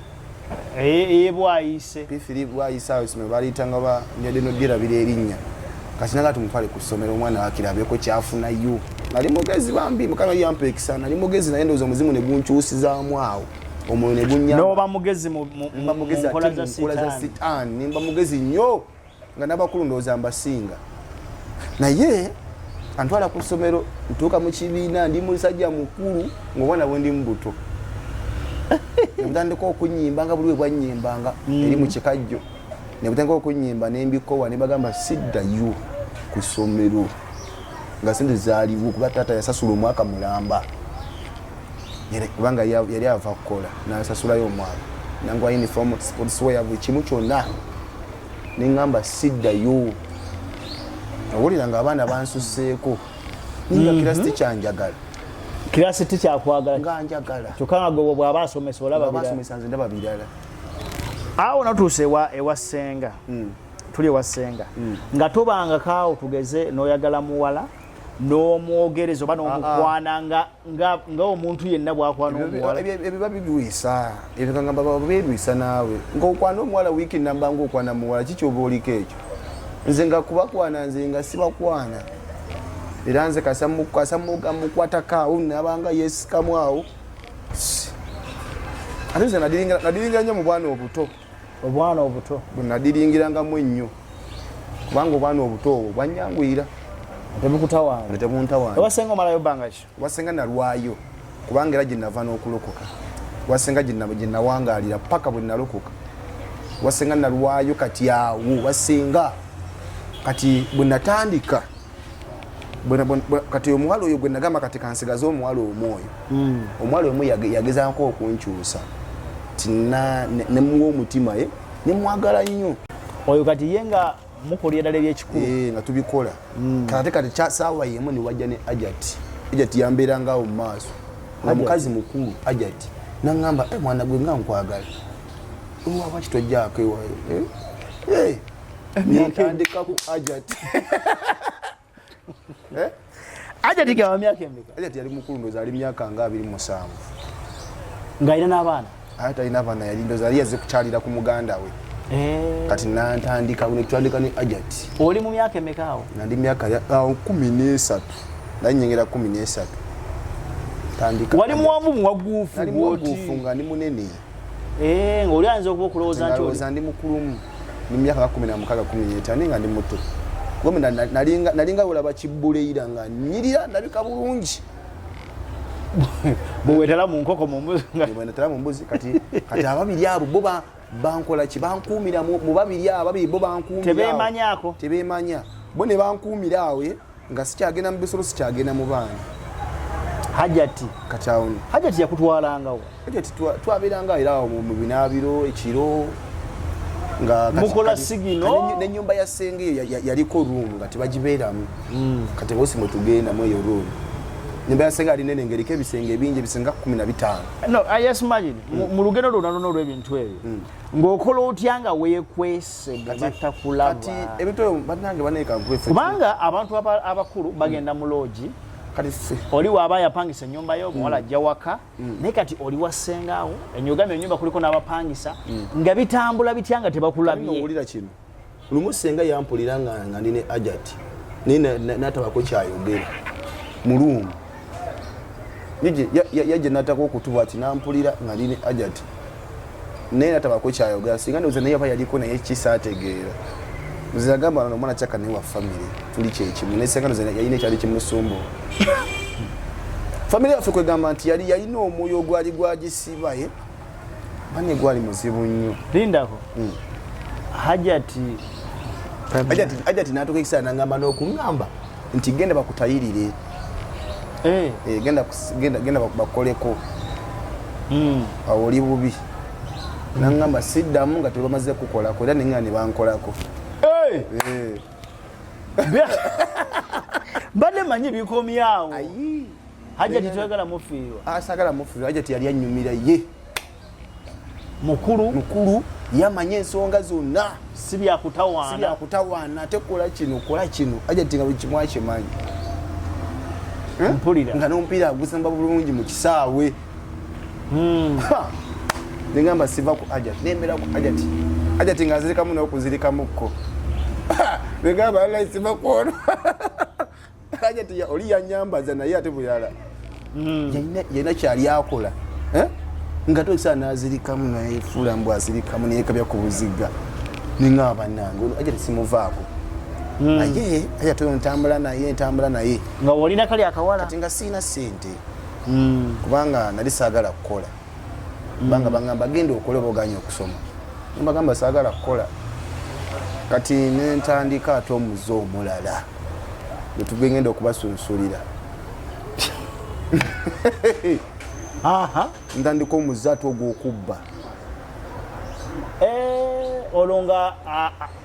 Bwayise. P3 bwayise awo essomero baliyitanga ba njadde n'odyerabira erinnya. Kati naga tumutwale ku ssomero omwana wakirabeko kyafunayo. Nali mugezi bambi, Mukama yampa ekisa, nali mugezi naye ndowooza omuzimu ne gunkyusizaamu awo. Omwoyo ne gunnyamba. N'oba mugezi Mba mugezi mu nkola ate za mu nkola za sitaani. sitaani. Nimba mugezi nnyo nga n'abakulu ndowooza mbasinga. Naye antwala ku ssomero, ntuuka mu kibiina ndi musajja mukulu ng'obwana bwe ndi mu buto. Ne butandika okunnyimba nga buli we bwannyimbanga eri mu kikajjo. Ne butandika okunnyimba ne mbikowa ne bagamba siddayo ku ssomero. Nga ssente zaaliwo kuba taata yasasula omwaka mulamba. Kubanga yali ava kukola n'asasulayo omwaka. Nangwa uniform, sports wear, buli kimu kyonna. Ne ŋŋamba siddayo. Owulira ng'abaana bansusseeko. Ninga kirasi tikyanjagala. Kirasi tikyakwagala. Nga njagala. Kyokka nga gwe bw'aba asomesa olaba Bw'aba birala. asomesa nze ndaba birala. Awo natuuse ewa ssenga. Tuli ewa ssenga. Nga tobangako awo tugeze n'oyagala muwala n'omwogereza oba n'omukwana nga omuntu yenna bw'akwana omuwala. Ebyo bibirwisa, ebyo kangamba baba beerwisa naawe. Ng'okwana omuwala wiiki namba ng'okwana muwala, kiki oba oliko ekyo? Nze nga kubakwana, nze nga sibakwana. Era nze kasa mukwatako awo, nabanga yeesikamu awo. Ate nze nadiringira nnyo mu bwana obuto. Obwana obuto. Bwe nadiringirangamu ennyo. Kubanga obwana obuto obwo bwanyanguyira. Tebukutawaanya. Tebuntawaanya. Ewasenga omalayo bbanga ki? Wasenga nalwayo. Kubanga era gye nava n'okulokoka. Wasenga gye nawangaalira paka bwe nalokoka. Wasenga nalwayo kati awo wasenga. Kati bwe natandika kati omuwala oyo gwe nagamba kati kansigaze omuwala omu oyo. Omuwala omu yagezaako okunkyusa. Ti ne muwa omutima ye, ne mwagala nnyo. Oyo kati ye nga mukola eddala eby'ekikulu. Nga tubikola. Kati kati kya saawa y'emu ne wajja ne Ajati. Ajati yambeeranga awo mu maaso. Nga mukazi mukulu Ajati. N'aŋŋamba, mwana gwe nga nkwagala. Lwaki tojjaako ewa? Nentandika ku Ajati. Ajati gawa myaka emeka? Ajati yali mukulu, ndowooza ali myaka nga 27. Ng'alina n'abaana? Ate talina abaana, yali ndowooza yali yazze kukyalira ku muganda we. Kati nantandika, ne tutandika ne Ajati. Oli mu myaka emeka awo? Nga ndi myaka awo 13. Nali nnyingira 13. Tandika. Wali muwanvu muwaguufu Nali muwaguufu nga ndi munene. Ng'oli ayinza okuba okulowooza nti oli- Ndowooza ndi mukulumu. Ndi myaka 16, 15, nga ndi muto. Kuba nalinga olaba kibbuleira nga nnyirira, ndabika bulungi. Bwe weetala mu nkoko mu mbuzi nga- Bwe neetala mu mbuzi, kati ababiri abo bo bankola ki? Bankuumira mu babiri abo, ababiri bo bankuumira awo. Tebeemanyaako. Tebeemanya. Bo ne bankuumira awo, nga sikyagenda mu bisolo, sikyagenda mu baana. Hajati. Kati awo nno. Hajati yakutwalangawo? Hajati twabeeranga era awo mu binaabiro ekiro. Nga kati Mukola kati sigino? kati n'ennyumba ya ssenga eyo yaliko room nga tebagibeeramu. Kati bosi mwe tugenda mu eyo room. Ennyumba ya ssenga yali nnene ng'eriko ebisenge bingi, ebisenge nga 15. No, I just imagine, mu lugendo lwonna lwonna olw'ebintu ebyo, ng'okola otya nga weekwese nga batakulaba? Kati ebintu ebyo bannange baneeka nkuwe ffe. Kubanga abantu abakulu bagenda mu loogi. Kati ffe. Oli waaba yapangisa ennyumba yo, omuwala ajja waka. Naye kati oli wa ssengaawo, ennyugamba ennyumba kuliko n'abapangisa, nga bitambula bitya nga tebakulabye? Kati owulira kino. Lumu ssenga yampulira nga ndi ne Ajati. Naye n'atabako kyayogera. Mu luumu. Yajja n'atako okutu bw'ati n'ampulira nga ndi ne Ajati. Naye n'atabako kyayogera. Singa ndowooza naye aba yaliko naye ki saategeera. Nze yagamba ono omwana kyaka naye wa family. Tuli kye kimu. Naye ssenga ndowooza yalina ekyali kimusumbuwa. Family yaffe kwegamba nti yalina omwoyo ogwali gwagisiba, ye? Bane gwali muzibu nnyo. Lindako. Hajati. Hajati n'atuuka ekiseera n'angamba n'okuŋŋamba nti genda bakutayirire. Genda bakoleko. Awo oli bubi. N'angamba siddamu nga tebamaze kukolako era ne ŋŋamba ne bankolako. Mbadde mmanyi bikomyawo. Ayi. Hajati toyagala mufiirwa. Saagala mufiirwa. Hajati yali annyumira ye. Mukulu. Mukulu, yamanya ensonga zonna. Si bya kutawaana. Si bya kutawaana, ate kola kino, kola kino. Hajati nga buli kimu akimanyi. Mpulira. Nga n'omupiira agusamba bulungi mu kisaawe. Ha! Ne ngamba siva ku Hajati, nembeera ku Hajati. Hajati nga nzirikamu n'okuzirikamukko. Ha! Ne ngamba wallahi siva ku ono. Hajati oli yanyambaza naye ate bulala. Yalina kyali akola. Nga toyisa n'azirikamu nayefuula mbu azirikamu neyekabya ku buziga. Ne ngamba bannange, ono Hajati simuvaako. Naye Hajati oyo ntambula naye, ntambula naye. Nga olina kali akawala? Kati nga sirina ssente. Kubanga nali saagala kukola. Kubanga bangamba genda okole oba oganye okusoma. Ne mbagamba saagala kukola. Kati ne ntandika ate omuze omulala. Bwe tugenda okubasunsulira. Ntandika omuze ate ogw'okubba. Olwo nga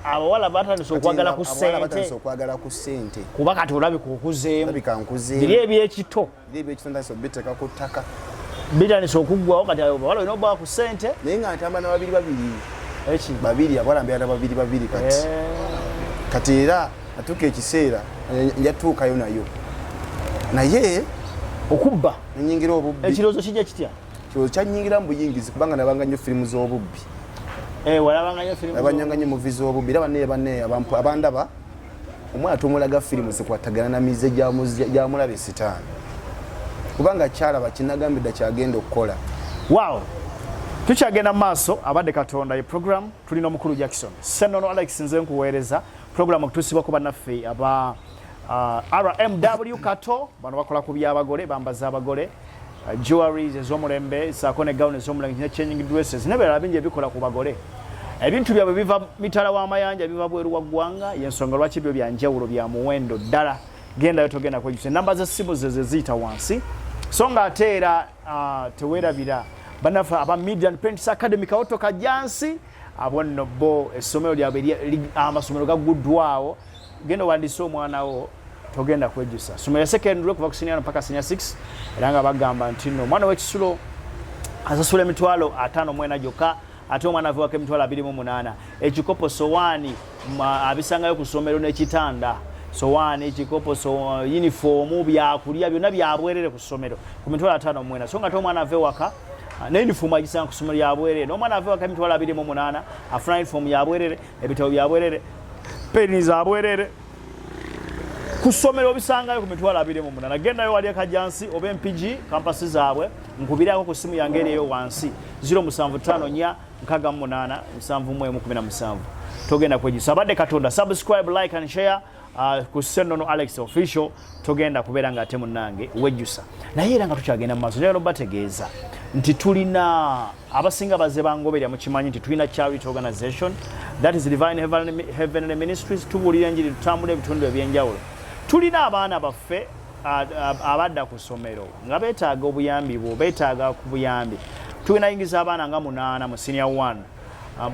abawala batandise okwagala ku Abawala ssente. batandise okwagala ku ssente. Kuba kati olabika okuzeemu. Olabika nkuzeemu. Biri eby'ekito. Biri eby'ekito ntandise obiteeka ku ttaka. Bitandise okuggwawo kati abawala olina obbawa ku ssente. Naye nga ntambula na babiri babiri. Babiri abawala mbeera babiri babiri kati. Kati era atuuka ekiseera njatuukayo nayo naye okubba nenyingira obubbi. Ekirowoozo kijja kitya? Kirowoozo kyanyingira mu buyingizi kubanga nabanga nnyo firimu z'obubbi. Walabanga nnyo muvi z'obubbi era banne banne abandaba omwana tomulaga firimu zikwatagana na mize gyamulabe sitaani kubanga kyalaba kinagambidda kyagenda okukola. Wow, tukyagenda mu maaso. Abadde Katonda ye program, tulina omukulu Jackson Senono Alex, nze nkuweereza program okutuusibwako bannaffe aba RMW Kato. Bano bakola ku byabagole, bambaza abagole, jewelries ez'omulembe saako ne gown ez'omulembe ne changing dresses n'ebirala bingi ebikola ku bagole. Ebintu byabwe biva mitala w'amayanja, biva bweru wa ggwanga, yensonga lwaki byo bya njawulo, bya muwendo ddala. Gendayo, togenda kwejjusa. Enamba z'essimu ze ziyita wansi. So nga ate era teweerabira bannaffe aba Media and Paints Academy Kawoto Kajjansi. Abo nno bo essomero lyabwe, amasomero gagguddwawo. Genda owandiise omwana wo, togenda kwejjusa. Somero ya secondary kuva ku senior paka senior 6, era nga bagamba nti nno omwana w'ekisulo asasula 54,000 gyokka, ate omwana avewako 28,000. Ekikopo, sowaani abisangayo ku ssomero, n'ekitanda, sowaani, ekikopo, so, yunifoomu, byakulya byonna byabwerere ku ssomero ku 54,000. So nga ate omwana ava ewaka ne yunifoomu agisanga ku ssomero yabwerere, n'omwana ava ewaka 28,000 afuna yunifoomu yabwerere, ebitabo byabwerere, peni zabwerere ku ssomero obisangayo ku 28,000. Gendayo wali Ekajansi oba Empigi campus zaabwe, nkubirako ku ssimu yange eriyo wansi 0754 68 71 17. Togenda kwejjusa. Abadde Katonda. Subscribe, like and share ku Senono Alex Official. Togenda kubeera nga ate munnange wejjusa. Naye era nga tukyagenda mu maaso, njagala obategeeza nti tulina abasinga bazze bangoberya, mukimanyi nti tulina charity organization, that is Divine Heavenly Ministries. Tubuulira enjiri, tutambula ebitundu ebyenjawulo. Tulina abaana baffe abadda ku ssomero nga beetaaga obuyambi bwo, beetaaga ku buyambi. Tulina yingiza abaana nga munaana mu senior one.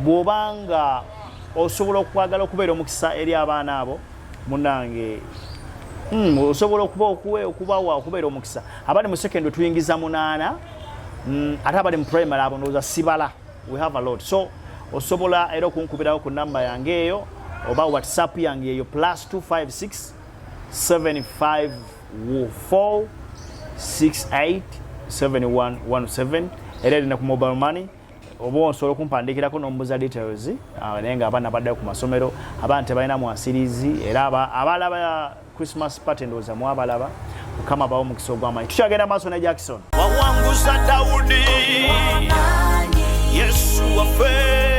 Bw'obanga osobola okwagala okubeera omukisa eri abaana abo, munange, osobola okuba okubawa okubeera omukisa. Abali mu secondary tuyingiza munaana, ate abali mu primary abo ndowooza sibala. We have a lot, so osobola era okunkubirawo ku namba yange eyo oba WhatsApp yange eyo +256 754 68 7117. Era erina ku mobile money oba osobola okumpandikirako nombuza details. Naye nga abaana baddayo ku masomero, abaana tebalina mwasirizi, era abalaba Christmas party ndowooza mwabalaba. Mukama bawo omukisa ogw'amaanyi. Tukyagenda maaso ne Jackson. Wawanguza Dawudi, Yesu waffe.